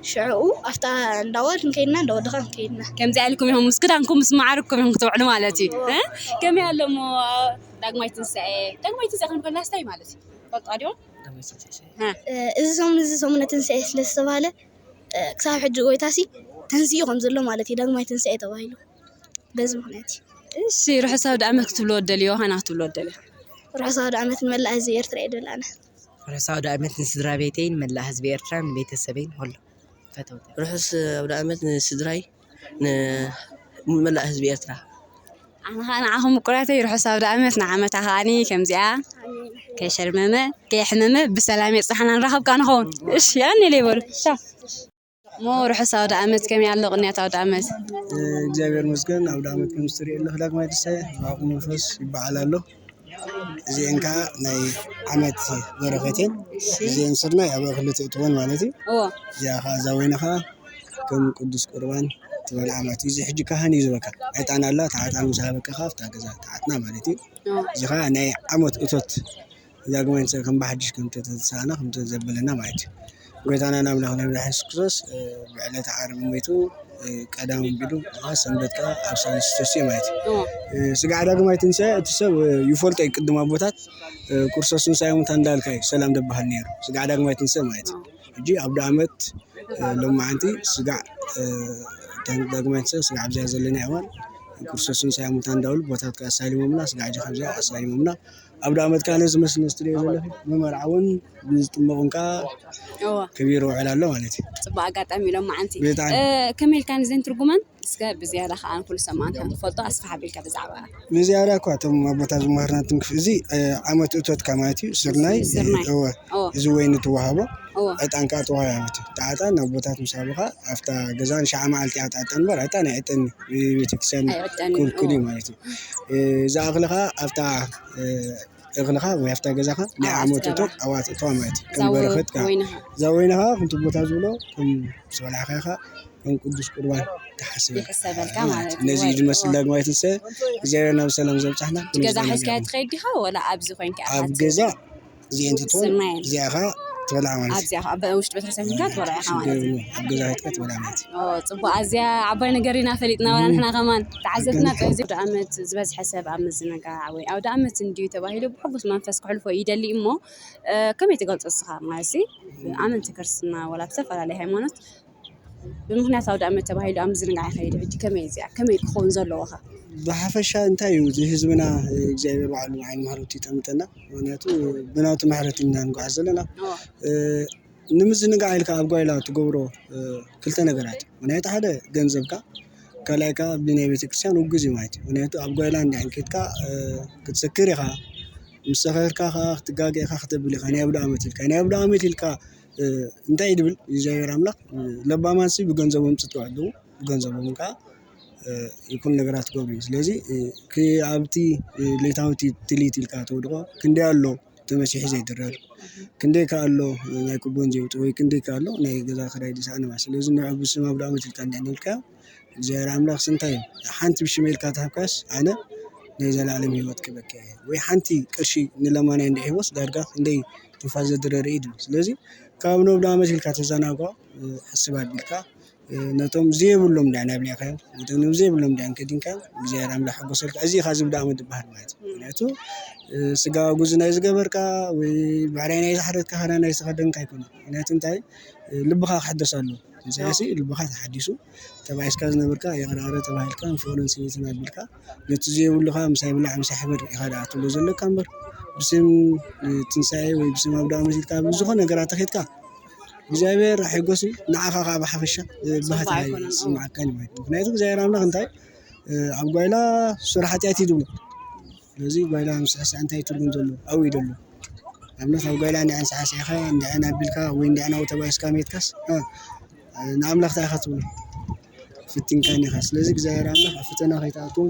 ሽዕኡ ኣብታ እንዳ ጓል ክንከይድና እንዳ ወዲ ከዓ ክንከይድና ከምዚኣ ኢልኩም ኢኹም ምስ ክዳንኩም ምስ መዓርኩም ኢኹም ክትውዕሉ ማለት እዩ እ? ከመይ ኣሎ እሞ ዳግማይ ትንሳኤ ዳግማይ ትንሳኤ ክንብል ከለና ስታይ ማለት እዩ ፈልጦ ድዮም እ፣ እዚ ሰሙን እዚ ሰሙነ ትንሳኤ ስለ ዝተባህለ እ፣ ክሳብ ሕጂ ጎይታሲ ተንሲኡ ከም ዘሎ ማለት እዩ ዳግማይ ትንሳኤ ተባሂሉ በዚ ምክንያት እዩ እሺ ርሑስ ኣውደ ዓመት ክትብልዎ ትደልይዎ ከና ክትብልዎ ትደልዩ ርሑስ ኣውደ ዓመት ንመላእ ህዝቢ ኤርትራ እየ ደልኣነ ርሑስ ኣውደ ዓመት ንስድራ ቤተይን መላእ ህዝቢ ኤርትራን ንቤተሰበይን ኩሉ ፈተውቲ ርሑስ ኣውደ ዓመት ንስድራይ ንመላእ ህዝቢ ኤርትራ ኣነ ከዓ ንዓኹም ምቁራተይ ርሑስ ኣውደ ዓመት ንዓመታ ከዓኒ ከምዚኣ ከይሸርመመ ከየሕመመ ብሰላም የፅናሕና ንራኸብ ከዓ ንኸውን እሺ ኣነ ኢለ ይበሉ ቻው እሞ ርሑስ ኣውደ ዓመት ከመይ ኣሎ ቅንያት ኣውደ ዓመት እግዚኣብሔር መስገን ኣውደ ዓመት ከም ዝትሪኦ ኣለክ ዳግማይ ትንሳኤ ብኣኹ መንፈስ ይበዓል ኣሎ እዚአን ከዓ ናይ ዓመት በረኸት እየን እዚአን ስርናይ ኣብ እኽሊ ትእትወን ማለት እዩ እዋ እዚኣ ከዓ እዛ ወይኒ ከዓ ከም ቅዱስ ቁርባን ትበልዓ ማለት እዩ እዚ ሕጂ ካህን እዩ ዝበካ ዕጣን ኣላ እቲ ዕጣን ምስ ሃበካ ከዓ ኣብታ ገዛ ትዓጥና ማለት እዩ እዚ ከዓ ናይ ዓመት እቶት ዳግማይ ንስእ ከም ብሓድሽ ከም ተተንሳእና ከም ዘበለና ማለት እዩ። ጎይታናን ኣምላኽና መድሓኒስ የሱስ ክርስቶስ ብዕለተ ዓርቢ ሞይቱ ቀዳም ኣቢሉ ከዓ ሰንበት ከዓ ኣብ ሳልስቲ ተሲኡ ማለት እዩ። ስጋዕ ዳግማይ ትንሳኤ እቲ ሰብ ይፈልጦ እዩ ቅድም ኣቦታት ክርስቶስ ትንሳኤ ሙታን እንዳልካ እዩ ሰላም ደበሃል ነይሩ። ስጋዕ ዳግማይ ትንሳኤ ማለት እዩ። ሕጂ ኣብ ደኣመት ሎማዓንቲ ስጋዕ ዳግማይ ትንሳኤ ስጋዕ ኣብዚኣ ዘለና እዋን ክርስቶስ ትንሳኤ ሙታን እንዳበሉ ቦታት ከዓ ኣሳሊሞምና ስጋዕ ጂ ካብዚኣ ኣሳሊሞምና ኣብ ደኣመት ከዓ ነዚ መስሊ ነስትሪኦ ዘለኹ መመርዓ እውን ብዝጥመቑን ከዓ እወ ከቢሩ ውዕል ኣሎ ማለት እዩ። ፅቡቅ ኣጋጣሚ ኢሎም መዓንቲ ብጣዕሚ እ፣ ከመይ ኢልካ ንዘን ትርጉመን እስከ ብዝያዳ ከዓ ንኩሉ ሰማዕና ንፈልጦ ኣስፍሕ ኣቢልካ ብዛዕባ ብዝያዳ እኳ እቶም ኣቦታት ዝመሃርና ትንክፍ እዚ እ፣ ዓመት እቶትካ ማለት እዩ ስርናይ ስርናይ። እወ እወ እዚ ወይኒ ትወሃቦ እወ ዕጣን ከዓ ተወሃያበት እዩ። እቲ ዕጣን ኣቦታት ምስ ሃቡካ ኣብታ ገዛ ንሻዓ መዓልቲ እያ ትዕጠን እምበር ዕጣን ኣይዕጠን እዩ። ቤተክርስትያን ኣይዕጠን እዩ። ክልኩል እዩ እወ ማለት እዩ። እ፣ ዝኣኽልኻ ኣብታ እ፣ እኽልኻ ወይ ኣብታ ገዛኻ ናይ ዓመት እቶት ኣብኣ ትእትዋ ማለት እዩ። ከም በረኸት እዛ ወይንኻ እዛ ወይንኻ ከምቲ ቦታ ዝብሎ ከም ዝበላዕኻ ኢኻ ከም ቅዱስ ቁርባን ትሓስበልካ ይሕሰበልካ ማለት እዩ። ነዚ እዩ ዝመስል ዳግማይ ትንሳኤ እግዚኣብሔር ናብ ሰላም ዘብጻሕና እቲ ገዛ ሒዝካዮ ትኸይድ ዲኻ ወላ ኣብዚ ኮይንካ ኢኻ ኣብ ገዛ እዚአን ትትውን ስርናየን እዚኣ ኸዓ ትበልዓ ማለት እዩ። ኣብዚኣ ኸዓ በ- ውሽጢ ቤተክርስትያን ኮይንካ ትበልዓ ኢኻ ማለት እዩ። ኣብ ገዛ ሂድካ ትበልዓ ማለት እዩ። ኦ፣ ጽቡቕ ኣዝያ ዓባይ ነገር ኢና ፈሊጥና ዋላ ንሕና ከማን ተዓዘብትና ጥራይ እዚ ኣውደ ኣመት ዝበዝሐ ሰብ ኣብ ምዝንጋዕ ወይ ኣውደ ኣመት እንድዩ ተባሂሉ ብሕጉስ መንፈስ ክሕልፎ ይደሊ እሞ እ፣ ከመይ ትገልጾ እስኻ ማለት ሲ ኣመንቲ ክርስትና ዋላ ብዝተፈላለየ ሃይማኖት ብምኽንያት ኣውደ ኣመት ተባሂሉ ኣብ ምዝንጋዕ ይኸይድ ሕጂ ከመይ እዚኣ ከመይ ክኸውን ዘለዎኻ ብሓፈሻ እንታይ እዩ እዚ ህዝብና እግዚኣብሔር ባዕሉ ዓይኒ ምሕረቱ ይጠምጠና ምክንያቱ ብናቱ ምሕረት ኢና ንጓዓዝ ዘለና ንምዝንጋዕ ኢልካ ኣብ ጓይላ ትገብሮ ክልተ ነገራት እዩ ምክንያቱ ሓደ ገንዘብካ ካልኣይ ከዓ ብናይ ቤተክርስትያን ውግዝ እዩ ማለት እዩ ምክንያቱ ኣብ ጓይላ እንድሕን ኬድካ ክትሰክር ኢኻ ምስ ሰኸርካ ከዓ ክትጋገ ኢኻ ክተብል ኢኻ ናይ ኣብዳ ዓመት ኢልካ ናይ ኣብዳ ዓመት ኢልካ እንታይ ድብል እግዚኣብሔር ኣምላኽ ለባማንሲ ብገንዘቦም ፅጥዋ ኣለዉ ብገንዘቦም ከዓ ይኩን ነገራት ክገብሩ እዩ። ስለዚ ኣብቲ ለይታዊ ትልሂት ኢልካ ተወድቆ ክንደይ ኣሎ ተመሲሑ ዘይድረር፣ ክንደይ ከ ኣሎ ናይ ቅቡን ዘይውጥ ወይ ክንደይ ከ ኣሎ ናይ ገዛ ክራይ ዝሰኣነ ማለት። ስለዚ ንዑ ብስም ኣብ ዳኣመት ኢልካ እንዲያ ንብልካ እግዚኣብሔር ኣምላኽ ስንታይ ሓንቲ ብሽመይ ኢልካ ተሃብካስ ኣነ ናይ ዘላለም ህይወት ክበካ እየ ወይ ሓንቲ ቅርሺ ንለማናይ እንደ ሂቦስ ዳርጋ ክንደይ ትንፋስ ዘድረር እዩ ድብል። ስለዚ ካብ ናብ ዳኣመት ኢልካ ተዘናግዖ ሕስብ ኣቢልካ ነቶም ዘይብሎም ዳኣ ናብሊዕካዮም ነቶም ዘይብሎም ዳኣ እንከዲንካዮም እግዚኣብሔር ኣምላኽ ሓጎሰልካ። እዚ ኢኻ ዝብዳእ ምድበሃል ማለት እዩ። ምክንያቱ ስጋ ጉዚ ናይ ዝገበርካ ወይ ብዕራይ ናይ ዝሓረድካ ኸዳ ናይ ዝተኸደንካ ኣይኮነ። ምክንያቱ እንታይ ልብኻ ክሕደስ ኣሎ። ትንሳኤ ሲ ልብኻ ተሓዲሱ ተባኢስካ ዝነበርካ ይቕራረ ተባሂልካ ንፍቕርን ስኒትን ኣቢልካ ነቲ ዘይብሉኻ ምሳይ ብላዕ ምሳይ ሕበር ኢኻ ደኣ ትብሎ ዘለካ እምበር ብስም ትንሳኤ ወይ ብስም ኣብ ዳኣ መሲልካ ብዝኾነ ነገራት ተኸድካ እግዚኣብሔር ሓጎስ እዩ። ንዓኻ ከዓ ብሓፈሻ ባህታ ይስምዓካ ማለት ምክንያቱ እግዚኣብሔር ኣምላኽ እንታይ ኣብ ጓይላ ሱር ሓጢኣት እዩ ድብሎ። ስለዚ ጓይላ ምስዕስዕ እንታይ ትርጉም ዘለዎ ኣብኡ እዩ ደሎ ኣብነት ኣብ ጓይላ እንዲዐን ሰዓሲዕካ እንዲዐን ኣቢልካ ወይ እንዲዐን ኣብኡ ተባኢስካ ሜትካስ ንኣምላኽ እንታይ ኢኻ ትብሎ? ፍቲንካን ኢኻ። ስለዚ እግዚኣብሔር ኣምላኽ ኣብ ፈተና ከይትኣትዎም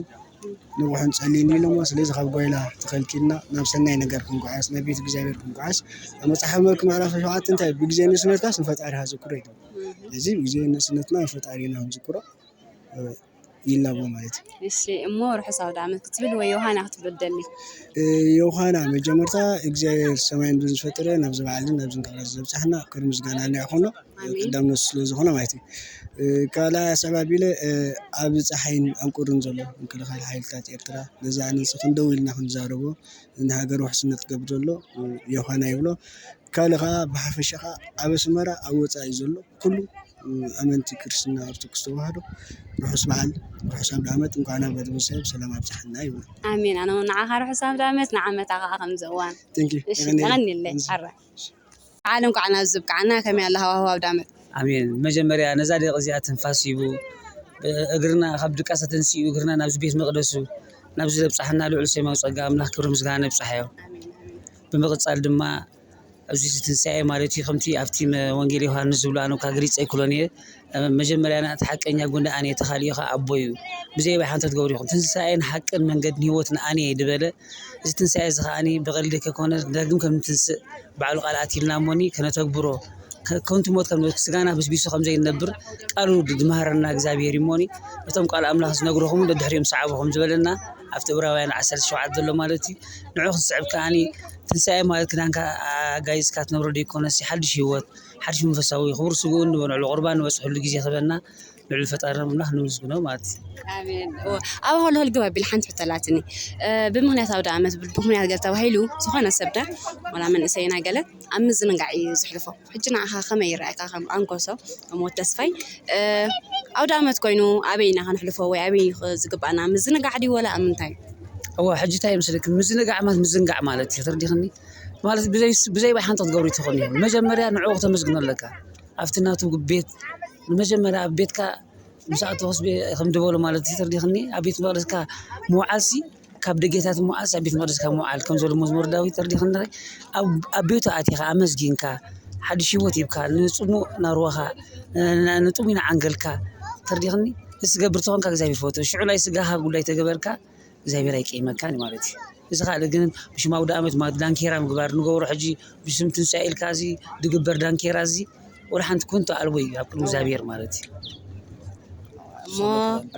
ንቑሕን ጸልይን ኢሎሞ። ስለዚ ካብ ጓይላ ተኸልኪልና ናብ ሰናይ ነገር ክንጓዓዝ ናብ ቤት እግዚኣብሔር ክንጓዓዝ ኣብ መጽሓፍ መልክ ምዕራፍ ሸውዓተ እንታይ ብግዜ ንእስነትካስ ንፈጣሪኻ ዝክሮ ኢሉ። እዚ ብግዜ ንእስነትና ንፈጣሪና ክንዝክሮ ይላቦ ማለት እዩ። እሺ እሞ ርሑስ ኣውደ ዓመት ክትብል ወይ ዮሃና ክትብሎ ትደሊ? ዮሃና መጀመርታ እግዚኣብሔር ሰማይ ምድርን ዝፈጠረ ናብዚ በዓልን ናብዚ ንክብረት ዘብፅሐና ክብሪ ምስጋና ይኹኖ ቀዳምነቱ ስለ ዝኾነ ማለት እዩ። ካልኣይ ኣስዕብ ኣቢለ ኣብዚ ፀሓይን ኣብ ቁርን ዘሎ ምክልኻል ሓይልታት ኤርትራ ነዚ ኣነንስ ክንደው ኢልና ክንዛረቦ ንሃገር ውሕስነት ክገብር ዘሎ ዮሃና ይብሎ። ካልእ ከዓ ብሓፈሻ ከዓ ኣብ ኣስመራ ኣብ ወፃኢ ዘሎ ኩሉ ኣመንቲ ክርስትና ኦርቶዶክስ ተዋህዶ ርሑስ በዓል ርሑስ ኣውደ ዓመት እንኳዕ ናብ ቤተሰብ ሰላም ኣብፅሓና ይብል። ኣሜን ኣነ እውን ንዓኻ ርሑስ ኣውደ ዓመት ንዓመታ ከዓ ከምዚ እዋን። Thank you። እሺ የቐንየለይ። የቐንየለይ። ኣረ በዓል እንኳዕ ናብዚ ብቅዓና ከመይ ኣላ ሃዋህው ኣውደ ዓመት? ኣሜን መጀመርያ ነዛ ደቂ እዚኣ ትንፋስ ሂቡ እግርና ካብ ድቃሰ ተንሲኡ እግርና ናብዚ ቤት መቅደሱ ናብዚ ዘብፅሓና ልዑል ሰማያዊ ፀጋ ኣምላኽ ክብሪ ምስጋና ይብፅሓዮ። ብምቅፃል ድማ ኣብዚ ትንሳኤ ማለት እዩ ከምቲ ኣብቲ ወንጌል ዮሃንስ ዝብሎ ኣነ እኳ ግሪፀ ኣይክሎን እየ መጀመርያ እቲ ሓቀኛ ጎኒ ኣነ እቲ ካሊኡ ከዓ ኣቦ እዩ ብዘይ ባይ ሓንተ ትገብሩ ኢኹም ትንሳኤን ሓቅን መንገድን ህይወትን ኣነ እየ ዝበለ እዚ ትንሳኤ እዚ ከዓ ብቀልዲ ከይኮነ ዳግም ከም ንትንስእ ባዕሉ ቃል ኣትይልና እሞኒ ከነተግብሮ ከንቱ ሞት ከም ስጋና ብስቢሱ ከም ዘይነብር ቃሉ ዝመሃረና እግዚኣብሔር እሞኒ እቶም ቃል ኣምላኽ ዝነግረኹም ደድሕሪኦም ሰዓቡ ከም ዝበለና ኣብቲ እብራውያን ዓሰርተ ሸውዓተ ዘሎ ማለት እዩ ንዑ ክንስዕብ ከዓኒ ትንሳኤ ማለት ክዳንካ ኣጋይዝካ ትነብሮ ደይኮነሲ ሓድሽ ህይወት ሓድሽ መንፈሳዊ ክቡር ስግኡ እንበንዕሉ ቁርባን ንበፅሐሉ ግዜ ክበና ልዑል ፈጣሪ ኣምላኽ ነመስግኖ ማለት እዩ። ኣሜን። እወ፣ ኣብ ሆልሆል ግብ ኣቢል ሓንቲ ሕቶ ኣላትኒ። እ፣ ብምኽንያት ኣውደ ዓመት ብምኽንያት ገለ ተባሂሉ ዝኾነ ሰብ ዳ ዋላ መንእሰይና ገለ ኣብ ምዝንጋዕ እዩ ዝሕልፎ። ሕጂ ንዓኻ ከመይ ይረኣየካ ከም ኣንኮሶ ከም ወዲ ተስፋይ? እ፣ ኣውደ ዓመት ኮይኑ ኣበይ ኢና ከነሕልፎ ወይ ኣበይ እዩ ዝግባኣና? ምዝንጋዕ ድዩ ወላ ኣብ ምንታይ? እወ ሕጂ እንታይ ይመስለኪ ምዝንጋዕ ማለት ምዝንጋዕ ማለት እዩ ተረዲኽኒ ማለት ብዘይ ብዘይ ባይ ሓንቲ ክትገብሩ ትኾን እዩ መጀመርያ ንዕኡ ክተመስግኖ ኣለካ ኣብቲ ናቱ ቤት ንመጀመርያ ኣብ ቤትካ ምስ ኣተወስ ከም ዝበሉ ማለት እዩ ተርዲኽኒ ኣብ ቤት መቅደስካ ምውዓልሲ ካብ ደጌታት ምውዓልሲ ኣብ ቤት መቅደስካ ምውዓል ከም ዝበሉ መዝሙር ዳዊት ተርዲኽኒ ኣብ ቤቱ ኣቲኻ ኣመስጊንካ ሓድሽ ህይወት ሂብካ ንፅሙእ ናርዋኻ ንጥሙይ ንዓንገልካ ተርዲኽኒ እዚ ገብር ተኾንካ እግዚኣብሔር ፈቱ ሽዑ ናይ ስጋኻ ጉዳይ ተገበርካ እግዚኣብሔር ኣይቀይመካን ማለት እዩ። እዚ ካልእ ግን ብሽም ኣውደ ኣመት ማለት ዳንኬራ ምግባር ንገብሮ ሕጂ ብስም ትንሳኤ ኢልካ እዚ ድግበር ዳንኬራ እዚ ወላ ሓንቲ ኮንቶ ኣልቦ እዩ ኣብ ቅድሚ እግዚኣብሔር ማለት እዩ። እሞ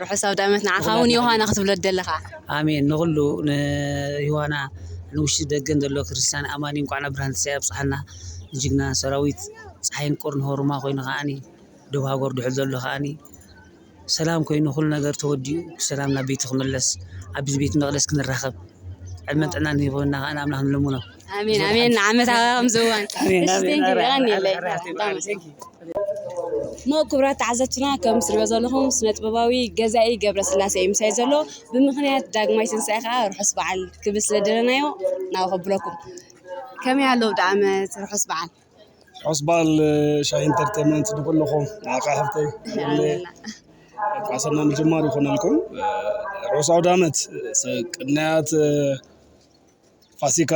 ርሑስ ኣውደ ኣመት ንዓኻ እውን ዮሃና ክትብሎ ደለኻ። ኣሜን ንኹሉ ንዮሃና ንውሽጢ ደገን ዘሎ ክርስትያን ኣማኒ እንኳዕ ናብ ብርሃን ትንሳኤ ኣብፅሓና ንጅግና ሰራዊት ፀሓይን ቁርን ሆሩማ ኮይኑ ከዓኒ ደብ ሃገር ድሑል ዘሎ ከዓኒ ሰላም ኮይኑ ኩሉ ነገር ተወዲኡ ብሰላም ናብ ቤቱ ክምለስ ኣብዚ ቤት መቅደስ ክንራኸብ ዕድመን ጥዕናን ይቦና ከዓ ንኣምላኽ ንልምኖ ኣሜን ኣሜን ንዓመት ኣባባ ከምዚ እዋን ኣሜን ኣሜን የቐንየለይ እሞ ክቡራት ተዓዘብትና ከም ትሪኦ ዘለኹም ስነ ጥበባዊ ገዛኢ ገብረ ስላሴ እዩ ምሳይ ዘሎ ብምኽንያት ዳግማይ ትንሳኤ ከዓ ርሑስ በዓል ክብል ስለ ደለናዮ ናብ ከብለኩም ከመይ ኣለዉ ደኣመት ርሑስ በዓል ርሑስ በዓል ሻሂ ኢንተርቴንመንት ንኩልኹም ንዓኻ ሓፍተይ ኣሰና ምጅማር ይኾነልኩም ርሑስ ኣውደ ዓመት ቅንያት ፋሲካ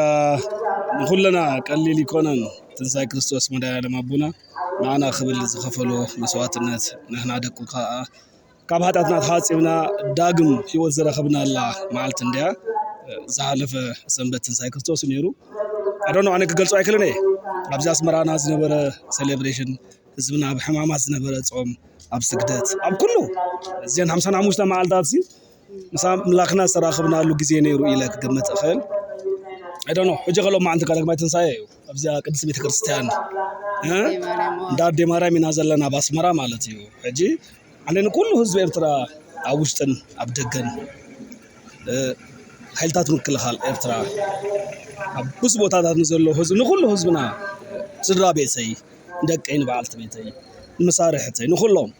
ንኩልና ቀሊል ይኮነን ትንሳኤ ክርስቶስ መድኃኒዓለም ኣቦና ንዓና ክብል ዝኸፈሎ መስዋዕትነት ንሕና ደቁ ከዓ ካብ ሓጢኣትና ተሓፂብና ዳግም ህይወት ዝረኸብናላ መዓልቲ እንድያ። ዝሓለፈ ሰንበት ትንሳኤ ክርስቶስ እዩ ነይሩ። ኣዶኖ ኣነ ክገልጾ ኣይክእልን እየ። ኣብዚ ኣስመራና ዝነበረ ሴሌብሬሽን፣ ህዝብና ኣብ ሕማማት ዝነበረ ጾም፣ ኣብ ስግደት፣ ኣብ ኩሉ እዘን ሓምሳን ሓሙሽተ መዓልታት ሲ ምስ ኣምላኽና ዝተራኸብናሉ ግዜ ነይሩ ኢለ ክገምት እኽእል። ኣዶኖ ሕጂ ከሎ መዓልቲ ዳግማይ ትንሳኤ እዩ። ኣብዚኣ ቅድስት ቤተክርስትያን እ? እንዳ ኣዴ ማርያም ኢና ዘለና ኣብ ኣስመራ ማለት እዩ። ሕጂ ኣነ ንኩሉ ህዝቢ ኤርትራ ኣብ ውሽጥን ኣብ ደገን፣ እ፣ ሓይልታት ምክልኻል ኤርትራ፣ ኣብ ብዙ ቦታታት ንዘሎ ህዝቢ፣ ንኩሉ ህዝብና፣ ስድራ ቤተይ፣ ንደቀይ፣ ንበዓልቲ ቤተይ፣ ንመሳርሕተይ፣ ንኩሎም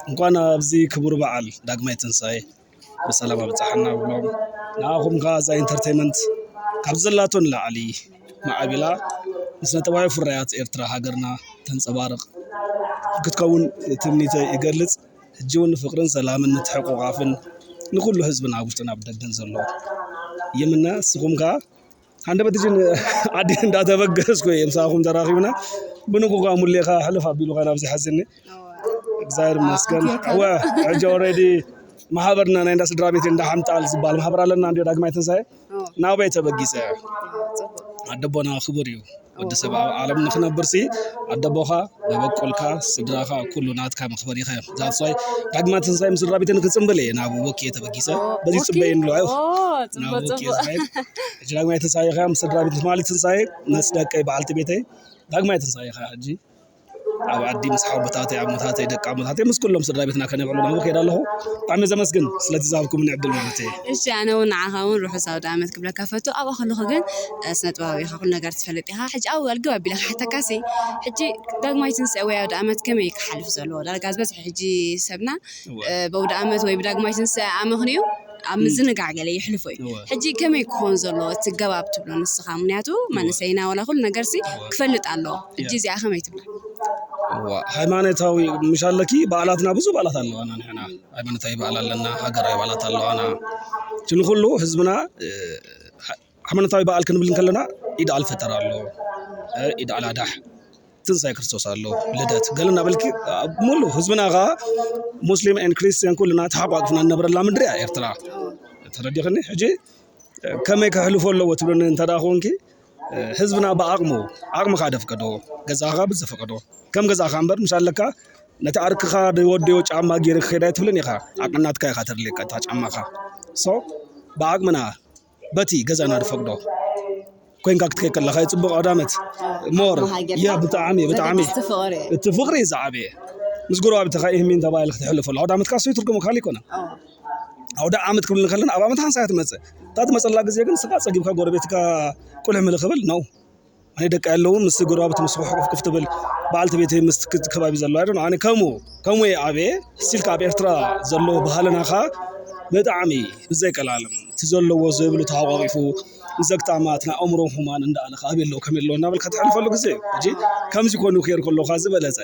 እንኳን ኣብዚ ክቡር በዓል ዳግማይ ትንሳኤ ብሰላም ኣብጽሓና ብሎም። ንኣኹም ከኣ እዛ ኢንተርቴይመንት ካብ ዘላቶ ንላዕሊ ማዕቢላ፣ ንስነ ጥበባዊ ፍርያት ኤርትራ ሃገርና ተንጸባርቕ ክትከውን ትምኒተይ እገልጽ። ሕጂ እውን ፍቕርን ሰላምን ምትሕቑቓፍን ንኹሉ ህዝብና ኣብ ውሽጥን ኣብ ደገን ዘሎ ይምነ። ንስኹም ከኣ ሃንደበት እጅን ዓዲ እንዳተበገስኩ እየ ምሳኹም ተራኺብና። ብንጉ ከኣ ሙሌኻ ሕልፍ ኣቢሉኻ ናብዚ ሓዘኒ። እግዚኣብሔር ይመስገን። ኣትየካ እወ፣ ሕጂ ኦልሬዲ ማሕበርና ናይ እንዳ ስድራ ቤት እንዳ ሓምጣል ዝበሃል ማሕበር ኣለና እንዲ ዳግማይ ትንሳኤ። ናበይ ተበጊሰ? ኣደቦና ክቡር እዩ። ወዲ ሰብ ኣብ ዓለም ንክነብር ሲ ኣደቦኻ፣ መበቆልካ፣ ስድራኻ ኩሉ ናትካ መኽበሪኻ እዮም። ዛትስ ዋይ ዳግማይ ትንሳኤ ምስ ስድራ ቤተይ ንክጽንብል እየ ናብ ወኪየ ተበጊሰ። በዚ ጽበይ ንሎ። ናብ ወኪየ ጽበይ። ሕጂ ዳግማይ ትንሳኤ ኸያ ምስ ስድራ ቤት ትማሊ ትንሳኤ ምስ ደቀይ በዓልቲ ቤተይ ዳግማይ ትንሳኤ ኸያ ሕጂ ኣብ ዓዲ ምስ ሓውቦታተይ፣ ኣሞታተይ፣ ደቂ ኣሞታተይ፣ ምስ ኩሎም ስድራ ቤትና ከነብዕሉ ናብኡ ከይደ ኣለኹ። ብጣዕሚ ዘመስግን ስለቲ ዝሃብኩምኒ ዕድል ማለት እየ። እሺ፣ ኣነ እውን ንዓኻ እውን ርሑስ ኣውደ ኣመት ክብለካ ፈቱ። ኣብኣ ከለኹ ግን፣ እ፣ ስነ ጥበባዊ ኢኻ፣ ኩሉ ነገር ትፈልጥ ኢኻ። ሕጂ ኣብኡ ኣልግብ ኣቢለ ክሓተካሲ፣ ሕጂ ዳግማይ ትንሳኤ ወይ ኣውደ ኣመት ከመይ ክሓልፍ ዘለዎ? ዳርጋ ዝበዝሐ ሕጂ ሰብና፣ እወ። እ፣ በውደ ኣመት ወይ ብዳግማይ ትንሳኤ ኣመኽንዩ ኣብ እም። ምዝንጋዕ ገለ ይሕልፎ እዩ። እወ። ሕጂ ከመይ ክኾን ዘለዎ እቲ ገባብ ትብሎ ንስኻ? ምኽንያቱ እወ። መንእሰይና ዋላ ኩሉ ነገርሲ እወ። ክፈልጥ ኣለዎ። ሕጂ እያ። እዚኣ ከመይ ትብላ? እዋ፣ ሃይማኖታዊ ምሽ ኣለኪ፣ በዓላትና ብዙ በዓላት ኣለዋና ንሕና። ሃይማኖታዊ በዓል ኣለና፣ ሃገራዊ በዓላት ኣለዋና። እቲ ንኹሉ ህዝብና፣ እ፣ ሃ-፣ ሃይማኖታዊ በዓል ክንብል እንከለና ኢድ ኣልፈጠር ኣሎ፣ እ፣ ኢድ ኣላዳሕ፣ ትንሳኤ ክርስቶስ ኣሎ፣ ልደት፣ ገለ እናበልኪ፣ ኣብ ሙሉ ህዝብና ኸኣ ሙስሊም ኤን ክርስቲያን ኩልና ተሓቋቂፍና እንነብረላ ምድሪ እያ ኤርትራ። ተረዲኽኒ? ሕጂ ከመይ ከሕልፎ ኣለዎ ትብለኒ እንተ ደኣ ኮንኪ፣ ህዝብና ብዓቕሙ፣ ዓቕምኻ ደፍቀዶ፣ ገዛኻ ብዝፈቀዶ፣ ከም ገዛኻ እምበር፣ ምሽ ኣለካ፣ ነቲ ዓርክኻ ዝወደዮ ጫማ ገይረ ክኸይድ ኣይትብልን ኢኻ። ዓቕሚ ናትካ ኢኻ ተድልየካ፣ እታ ጫማኻ። ሶ፣ ብዓቕምና፣ በቲ ገዛና ዝፈቅዶ ኮይንካ ክትከይድ ከለኻ፣ እዩ ጽቡቕ ኣውደ ኣመት። ሞር፣ ዓቕምኻ ጌርካ፣ ያ፣ ብጣዕሚ፣ ብጣዕሚ። ዘገድስ እቲ ፍቕሪ እዩ። እቲ ፍቕሪ እዩ ዝዓበየ። ምስ ጎረባብትኻ ኢህሚን ተባሂሉ ክትሕልፈሉ። ኣውደ ኣመትካ እሱ ትርጉሙ ካልእ ኣይኮነን። ኣዎ። ኣውደ ዓመት ክብል እንከለና ኣብ ዓመት ሓንሳእ እያ ትመጽእ። እታ ትመጸላ ግዜ ግን ስኻ ጸጊብካ ጎረቤትካ ቁልሕ ምልእ ክብል ነው። ኣነ ደቂ ኣለዉ ምስ ጎረባብቲ ምስ ሕቁፍቁፍ ትብል በዓልቲ ቤተይ ምስ ክት ከባቢ ዘለዋ ኣይደን ኣነ ከምኡ ከምኡ እየ ኣብየ። ስቲል ካብ ኤርትራ ዘለዎ ባህልና ኸኣ ብጣዕሚ ብዘይቀላለም እቲ ዘለዎ ዝብሉ ተሓቋቂፉ ንዘግታማት ንኣእምሮም ሕሙማን እንዳኣለ ኸኣ ኣበይ ኣለዉ ከመይ ኣለዉ እናበልካ ትሕልፈሉ ግዜ እዩ። ሕጂ ከምዚ ኮኑ ክየር ከለኻ ዝበለጸ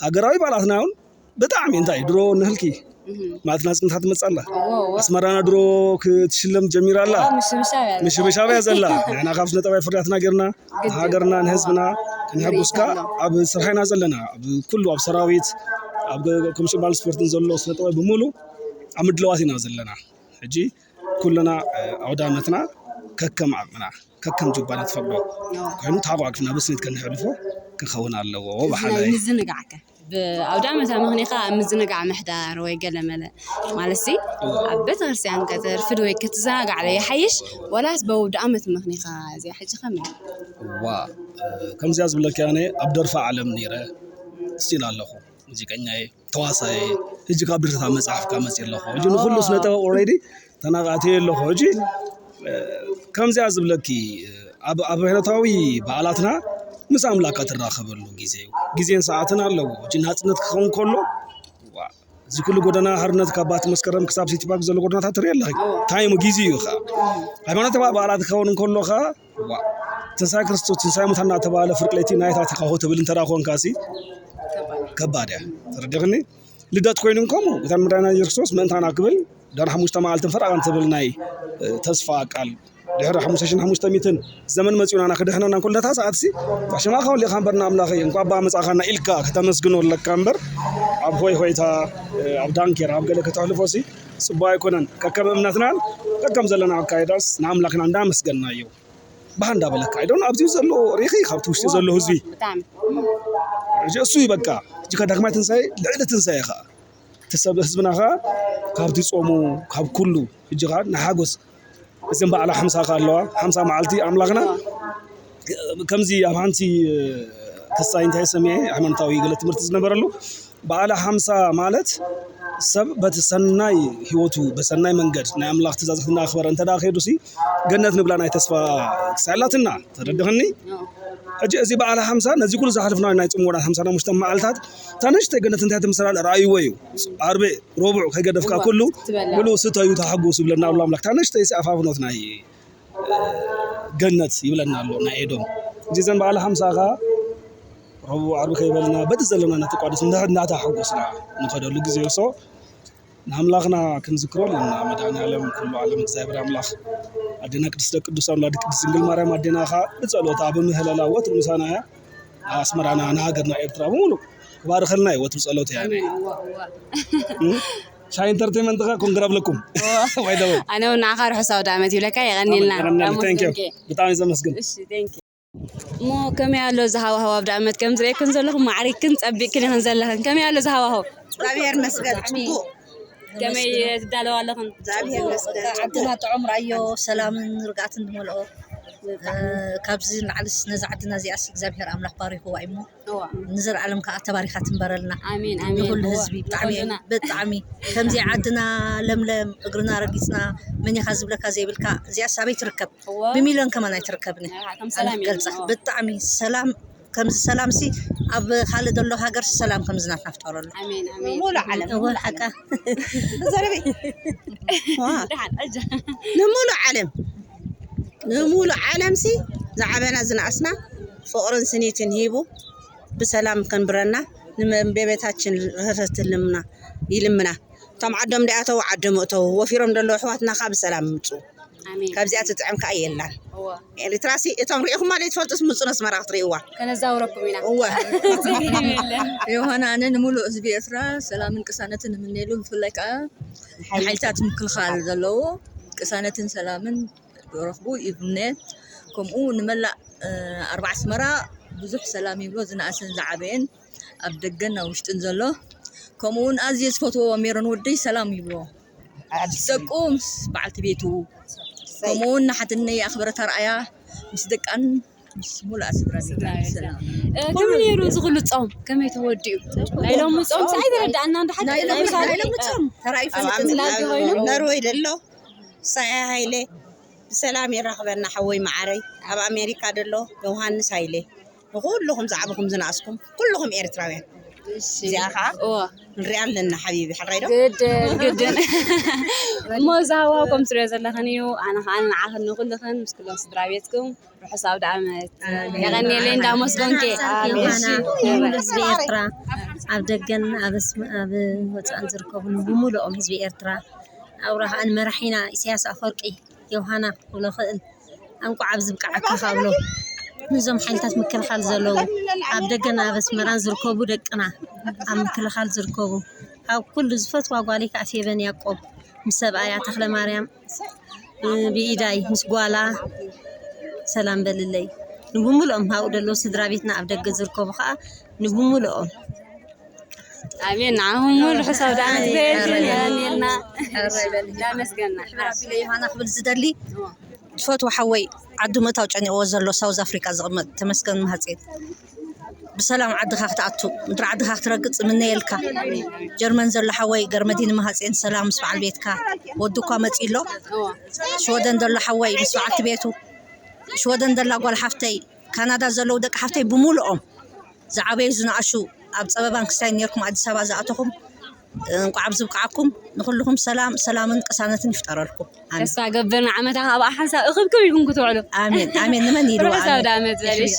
ሃገራዊ በዓላትና እውን ብጣዕሚ እንታይ ድሮ ንህልኪ እህ። ማለት ናጽነታ ትመጽእ ኣላ። እዎ፣ እዎ። ኣስመራና ድሮ ክትሽለም ጀሚራ ኣላ። እዎ፣ ምሽብሻብ እያ ዘላ። ምሽብሻብ እያ ዘላ። ንሕና ካብ ስነ ጥበባዊ ፍርያትና ጌርና ግድን። ንሃገርና ንህዝብና ከነሐጉስካ ንርኢ ኣለና። ኣብ ስራሕ ኢና ዘለና። ኣብ ኩሉ ኣብ ሰራዊት ኣብ ኮሚሽን ባህልን ስፖርትን ዘሎ ስነ ጥበብ ብምሉ ኣብ ምድላዋት ኢና ዘለና። ሕጂ ኩልና፣ እ፣ ኣውደ ዓመትና ከከም ዓቕምና፣ ከከም ጁባና ትፈቅዶ እዎ። ኮይኑ ተሓቋቂፍና ብስኒት ከነሕልፎ ክኸውን ኣለዎ እዚ ናይ በሃላይ። ምዝንጋዕከ? ብኣውደ ዓመት ኣመኽኒኻ ኣብ ምዝንጋዕ ምሕዳር ወይ ገለ መለ ማለትሲ እዎ። ኣብ ቤተክርስትያን ከተርፍድ ወይ ክትዘናጋዕ ዶ ይሓይሽ? ዋላስ በውደ ዓመት መኽኒኻ እዚኣ ሕጂ ከመይ? እዋ፣ እ፣ ከምዚኣ ዝብለኪ ኣነ ኣብ ደርፊ ዓለም ነይረ፣ ስቲል ኣለኹ። ሙዚቀኛ እየ፣ ተዋሳኢ እየ። ሕጂ ካብ ድርሰት ኣብ መጽሓፍ ካብ መጽእ ኣለኹ። ሕጂ ንኹሉ ኦ። ስነ ጥበብ ኦልሬዲ ተናቃቲ ኣለኹ። ሕጂ፣ እ፣ ከምዚኣ ዝብለኪ፣ ኣብ፣ ኣብ ሃይማኖታዊ በዓላትና ምስ ኣምላኽካ ትራኸበሉ ግዜ እዩ። ግዜን ሰዓትን ኣለዎ። ሕጂ ናጽነት ክኸውን ከሎ፣ ዋ፣ እዚ ኩሉ ጎደና ሓርነት ካብ ባቲ መስከረም ክሳብ ሲቲ ፓርክ ዘሎ ጎደናታት ትርኢ ኣለኺ። ኦ። ታይሙ ግዜ እዩ ኸኣ። ሃይማኖታዊ በዓላት ክኸውን እንከሎ ኸኣ፣ ዋ፣ ትንሳኤ ክርስቶስ፣ ትንሳኤ ሙታን እናተባህለ ፍርቂ ለይቲ ናይታ ትካሆ ትብል እንተ ደኣ ኮንካሲ፣ ከባድ እያ። ተረዲኽኒ? ልደት ኮይኑ ከምኡ፣ ጌታን መድሓኒና ኢየሱስ ክርስቶስ ምእንታና ክብል፣ ድሕሪ ሓሙሽተ መዓልትን ፈረቓን ትብል ናይ፣ እ፣ ተስፋ ቃል ድሕሪ ሓሙሽተ ሽሕን ሓሙሽተ ሚእትን ዘመን መጺኡ ናና ክድሕነና እንከሎ ነታ ሰዓትሲ ሽማኻ ወሊኻ እምበር ንኣምላኸይ እንኳ ኣባ መጻኻና ኢልካ ከተመስግኖ ኣለካ እምበር ኣብ ሆይ ሆይታ፣ ኣብ ዳንኬራ፣ ኣብ ገለ ከተሕልፎሲ ጽቡቕ ኣይኮነን። ከከም እምነትናን ከከም ዘለና ኣካይዳስ ንኣምላኽና እንዳመስገንናዮ ባህ እንዳበለካ። I don't know፣ ኣብዚ ዘሎ ርኢኺ ካብቲ ውሽጢ ዘሎ ህዝቢ። ብጣዕሚ። ሕጂ እሱ እዩ በቃ። ሕጂ ከ ዳግማይ ትንሳኤ ልዕሊ ትንሳኤ ኸኣ። እቲ ሰብ ህዝብና ኸኣ ካብቲ ጾሙ፣ ካብ ኩሉ፣ ሕጂ ኸኣ ንሓጎስ። እዘን በዓል ሓምሳ ኸኣ ኣለዋ። ሓምሳ መዓልቲ ኣምላኽና ከምዚ ኣብ ሓንቲ ክስታይ እንታይ ሰሚዐ፣ ሃይማኖታዊ ገለ ትምህርቲ ዝነበረሉ፣ በዓለ ሓምሳ ማለት ሰብ በቲ ሰናይ ህይወቱ፣ በሰናይ መንገድ ናይ ኣምላኽ ትእዛዛት እናኽበረ እንተ ደኣ ከይዱሲ፣ ገነት ንብላ ናይ ተስፋ ክስታይ ኣላትና። ተረድኽኒ? ሕጂ እዚ በዓለ ሓምሳ ነዚ ኩሉ ዝሓለፍናዮ ናይ ጽምዋ ሓምሳን ሓሙሽተን መዓልታት፣ እታ ንእሽተይ ገነት እንታይ ትምስል ኣላ? ረኣይዎ እዩ። ዓርቢ፣ ረቡዕ ከይገደፍካ እወ፣ ኩሉ ክትበልዕ። ብሉ ስተዩ ተሓጎሱ ይብለና ኣሎ ኣምላኽ። እታ ንእሽተይ ሲ ኣፋፍኖት ናይ ገነት ይብለና ኣሎ ናይ ኤዶም። እዚ ዘን በዓል ሓምሳ ኸኣ ረቡዕ ዓርቢ ከይበልና በቲ ዘለና ነቲ ቋደስ እንዳ-፣ እንዳተሓጎስና ንኸደሉ ግዜ። So ንኣምላኽና ክንዝክሮ ኣለና። መድኃኔዓለም ኩሉ ዓለም እግዚኣብሔር ኣምላኽ፣ ኣዴና ቅድስተ ቅዱሳን ወላዲት ቅድስት ድንግል ማርያም ኣዴና ኸኣ ብጸሎታ ብምህለላ ወትሩ ምሳና እያ። ንኣስመራና ንሃገርና ኤርትራ ብምሉእ ክባርኸልና እዩ ወትሩ ጸሎት እያ። ኣሜን። እዋ፣ እዋ። እም? ሻይ ኢንተርቴይመንት ኸኣ ኮንግራ ብለኩም። እዋ። ባይ ዘ ወይ። ኣነ እውን ንዓኻ ርሑስ ኣውደ ዓመት ይብለካ፣ የቐንየልና። የቐንየልና። ዳሞስ Thank you። ደንቄ። ብጣዕሚ ዘመስግን። እሺ፣ thank you። እሞ ከመይ ኣሎ እዚ ሃዋህው? ኣውደ ዓመት ከም ዝርእየክን ዘለኹም ማዕሪክን ጸቢቕክን ኢኽን ዘለኽን። ከመይ ኣሎ እዚ ሃዋህው? እግዚኣብሔር ይመስገን፣ ጽቡቕ። ከመይ ትዳለዋ ኣለኽን? እግዚኣብሔር ይመስገን፣ ጽቡቕ። ዓድና ጥዑም ራዮ፣ ሰላምን ርግኣትን ዝመልኦ። እ፣ ካብዚ ንላዕልስ ነዛ ዓድና እዚኣስ እግዚኣብሔር ኣምላኽ ባሪኽዋ እሞ እዋ። ንዘለኣለም ከኣ ተባሪኻ ትንበረልና። ኣሜን፣ ኣሜን። ንኹሉ እዋ። ህዝቢ ብጣዕሚ፣ ንኹልና። ብጣዕሚ ከምዚ ዓድና ለምለም፣ እግርና ረጊጽና፣ መን ኢኻ ዝብለካ ዘይብልካ፣ እዚኣስ ኣበይ ትርከብ? እዋ። ብሚልዮን ከማን ኣይትርከብን እያ። ኣሃ፣ ከም ሰላም እዩ። ኣይትገልጻ። እዋ። ብጣዕሚ ሰላም፣ ከምዚ ሰላምሲ ኣብ ካልእ ዘሎ ሃገር ሰላም ከምዚ ናትና ፍጠረሉ። ኣሜን፣ ኣሜን። ሙሉእ ዓለም። እዋ፣ ሓቃ። ተዛረቢ። ዋ። ደሓን፣ ኣጃ። ንሙሉእ ዓለም፣ ንሙሉእ ዓለምሲ ዝዓበና ዝነኣስና ፍቕርን ስኒትን ሂቡ ብሰላም ከንብረና ንመንበቤታችን ርህርህቲ ልምና ይልምና። እቶም ዓዶም ደኣተው ዓዶም እተው፣ ወፊሮም ዘለዉ ኣሕዋትና ኸዓ ብሰላም ምጹ። ኣሜን። ካብዚኣ ትጥዕም ከኣ የላን። እወ። ኤርትራሲ እቶም ሪኢኹማ ዘይትፈልጡስ ምጹ ነስመራ ክትርእይዋ። ከነዛውረኩም ኢና። እወ። ዮሃና፣ ኣነ ንምሉእ ህዝቢ ኤርትራ ሰላምን ቅሳነትን እምነየሉ፣ ብፍላይ ከኣ ንሓይልታት ምክልኻል ዘለዉ ቅሳነትን ሰላምን ክረኽቡ ይምነ። ከምኡ ንመላእ፣ እ፣ ኣርባዕ ኣስመራ ብዙሕ ሰላም ይብሎ፣ ዝነኣሰን ዝዓበየን ኣብ ደገን ኣብ ውሽጥን ዘሎ። ከምኡ እውን ኣዝየ ዝፈትዎ ሜሮን ወደይ ሰላም ይብሎ። ምስ ደቁ፣ ምስ በዓልቲ ቤቱ፣ ከምኡውን ንሓትነይ ኣኽበረት ኣርኣያ ምስ ደቃን ምስ ሙሉኣ ስድራ ቤታን ሰላም። እ፣ ከመይ ነይሩ እዚ ኩሉ ጾም? ከመይ ተወዲኡ? ናይ ሎሚ ጾም ሲ ኣይተረዳእናን። ድሓን ናይ ሎሚ፣ ናይ ሎሚ ጾም ተራእዩ ኣብ ይፈልጥ። ኣምስላ ላጊ ኮይኑ? ኣብ ኖርወይ ደሎ ሳያ ሃይለ ብሰላም የራኽበና ሓወይ መዓረይ። ኣብ ኣሜሪካ ደሎ ዮሃንስ ሃይለ። ንኹልኹም ዝዓበኹም ዝነኣስኩም ኩልኹም ኤርትራውያን። እሺ። እዚኣ ኸዓ እወ። ንሪኣ ኣለና ሓቢቢ፣ ሕራይ ዶ? ግድን፣ ግድን። እሞ እዚ ሃዋህው ከም ትሪኦ ዘለኽን እዩ። ኣነ ኸዓ ንዓኽን ንኹልኽን ምስ ኩሎም ስድራ ቤትኩም ርሑስ ኣውደ ዓመት። ኣሜን። የቐንየለይ እንዳመስገንኪ። ኣሜን። ዮሃና፣ እሺ። ንሙሉእ ህዝቢ ኤርትራ፣ ኣብ ደገን ኣብ ኣስመ-፣ ኣብ ወጻእን ዝርከቡ ብሙሉኦም ህዝቢ ኤርትራ፣ ኣብርሃ ከኣ ንመራሒና ኢሳያስ ኣፈወርቂ ዮሃና ክብሎ ክእል፣ እንቋዕ ኣብዚ ብቅዓካ ካብሎ፣ ነዞም ሓይልታት ምክልኻል ዘለዉ፣ ኣብ ደገን ኣብ ኣስመራን ዝርከቡ ደቅና፣ ኣብ ምክልኻል ዝርከቡ፣ ካብ ኩሉ ዝፈትዋ ጓለይ ከኣ ፌበን ያቆብ ምስ ሰብኣያ ተኽለማርያም፣ እ፣ ብኢዳይ ምስ ጓላ ሰላም በልለይ። ንብሙሉኦም ኣብኡ ዘለዉ ስድራ ቤትና ኣብ ደገ ዝርከቡ ከኣ ንብሙሉኦም። ኣሜን። ንዓኹም እውን ርሑስ ኣውደ ዓመት ይግበረልና። የቐንየልና። ሕራይ በል። እንዳመስገና። ሕራይ በል። ዮሃና ክብል ዝደሊ፣ ዝፈትዎ ሓወይ፣ ዓዲ ምእታው ጨኒቕዎ ዘሎ ሳውዝ ኣፍሪቃ ዝቕመጥ ተመስገን መሃጼን፣ ብሰላም ዓድኻ ክትኣቱ፣ ምድሪ ዓድኻ ክትረግጽ እምነየልካ። ጀርመን ዘሎ ሓወይ ገርመዲን መሃጼን፣ ሰላም ምስ በዓል ቤትካ። ወዲ እኳ መጺኡ ኣሎ። ሽወደን ዘሎ ሓወይ ምስ በዓልቲ ቤቱ። ሽወደን ዘላ ጓል ሓፍተይ፣ ካናዳ ዘለዉ ደቂ ሓፍተይ ብምሉኦም፣ ዝዓበዩ ዝነኣሹ፣ ኣብ ጸበባን ክስታይን ኔርኩም ኣዲስ ኣበባ ዝኣተኹም፣ እንቋዕ ኣብዚ ብቅዓኩም። ንኹልኹም ሰላም፣ ሰላምን ቅሳነትን ይፍጠረልኩም። ኣሜን። ተስፋ ገብር ንዓመታ ካብ ሓንሳብ እኽብክብ ኢልኩም ክትውዕሉ። ኣሜን፣ ኣሜን። ንመን ኢልዋ? ርሑስ ኣሜን። ኣውደ ዓመት በል። እሺ።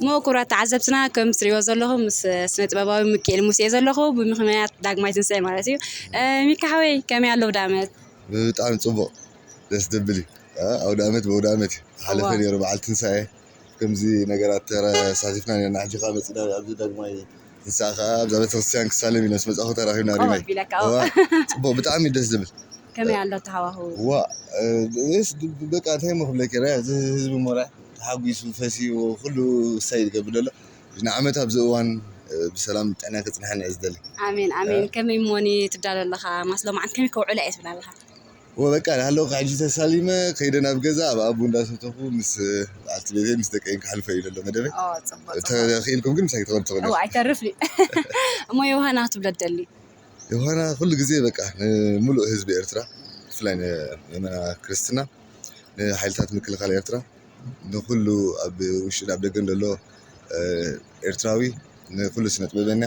እሞ ክቡራት ተዓዘብትና፣ ከም ትሪእዎ ዘለኹም ምስ ስነ ጥበባዊ ሚኪኤል ሙሴ ዘለኹ፣ ብምኽንያት ዳግማይ ትንሳኤ ማለት እዩ። እ፣ ሚካ ሓወይ፣ ከመይ ኣሎ ኣውደ ዓመት? ብጣዕሚ ጽቡቕ፣ ደስ ዘብል እዩ። ኣውደ ዓመት ብኣውደ ዓመት ሓለፈ ነይሩ በዓል ትንሳኤ። ከምዚ ነገራት ተሳቲፍና ነርና። ሕጂ ከዓ መፂና ኣብዚ ዳግማይ ትንሳኤ ከዓ ኣብዛ ቤተክርስትያን ክሳለም ኢና ምስ መፃኹ ተራኺብና ሪመይ። ቢለካ ጽቡቅ ብጣዕሚ ደስ ዝብል። ከመይ ኣሎ ተሃዋህው? ዋ በቃ እንታይ ሞ ክብለኪ ራ እዚ ህዝቢ ሞራ ተሓጒሱ ፈሲዎ ኩሉ ሳይ ዝገብር ዘሎ ንዓመት ኣብዚ እዋን ብሰላም ጥዕና ክፅንሐና እዩ ዝደሊ። ኣሜን ኣሜን። ከመይ ሞኒ ትዳሎ ኣለኻ? ማስሎ መዓልቲ ከመይ ከውዕላ እየ ትብል ኣለኻ? ወበቃ ሃለውካ ሕጂ ተሳሊመ ከይደ ናብ ገዛ ኣብ ኣቡ እንዳሰተኹ ምስ በዓልቲ ቤተይ ምስ ደቀይን ክሓልፈ እዩ ዘሎ መደበይ። ጽቡቅ ጽቡቅ። ክኢልኩም ግን ምሳይ ክትኸዱ ትኽእሉ። እዋ ኣይተርፍኒ። እሞ ዮሃና ክትብሎ ትደሊ? ዮሃና ኩሉ ግዜ በቃ ንምሉእ ህዝቢ ኤርትራ ብፍላይ ንምእመና ክርስትና ንሓይልታት ምክልኻል ኤርትራ ንኩሉ ኣብ ውሽጥን ኣብ ደገን ዘሎ ኤርትራዊ ንኩሉ ስነ ጥበበኛ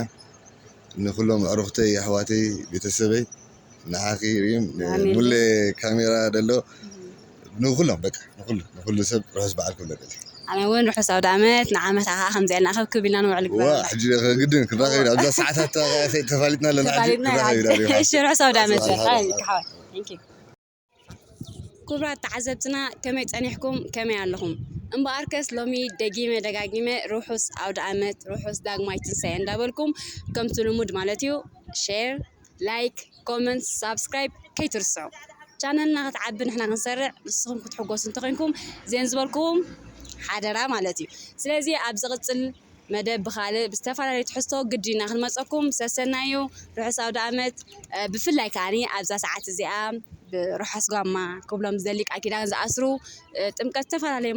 ንኩሎም ኣዕሩኽተይ ኣሕዋተይ ቤተሰበይ ንዓኺ ሪም ሙሌ ካሜራ ደሎ ንኩሎም በቃ ንኩሉ ንኩሉ ሰብ ርሑስ በዓል ክብለካ። ኣነ እውን ርሑስ ኣውደ ዓመት ንዓመታ ከዓ ከምዚ ኢልና ከብክብ ኢልና ንውዕል ዋ ሕጂ ግድን ክንራኸብ ኢና ኣብዛ ሰዓታት ተፋሊጥና ኣለና እሺ ርሑስ ኣውደ ዓመት። ክቡራት ተዓዘብትና ከመይ ጸኒሕኩም ከመይ ኣለኹም? እምበኣርከስ ሎሚ ደጊመ ደጋጊመ ርሑስ ኣውደ ዓመት ርሑስ ዳግማይ ትንሳኤ እንዳበልኩም ከምቲ ልሙድ ማለት እዩ ሼር ላይክ ኮመንት ሳብስክራይብ ከይትርስዑ። ቻነልና ክትዓቢ ንሕና ክንሰርዕ ንስኹም ክትሕጎሱ እንተኮይንኩም ዜን ዝበልኩም ሓደራ ማለት እዩ። ስለዚ ኣብ ዝቕፅል መደብ ብካልእ ብዝተፈላለዩ ትሕዝቶ ግዲ ኢና ክንመፀኩም። ሰሰናዩ ርሑስ ኣውደ ዓመት። ብፍላይ ከዓኒ ኣብዛ ሰዓት እዚኣ ብርሑስ ጋማ ክብሎም ዝደሊ ቃል ኪዳን ዝኣስሩ ጥምቀት ዝተፈላለዩ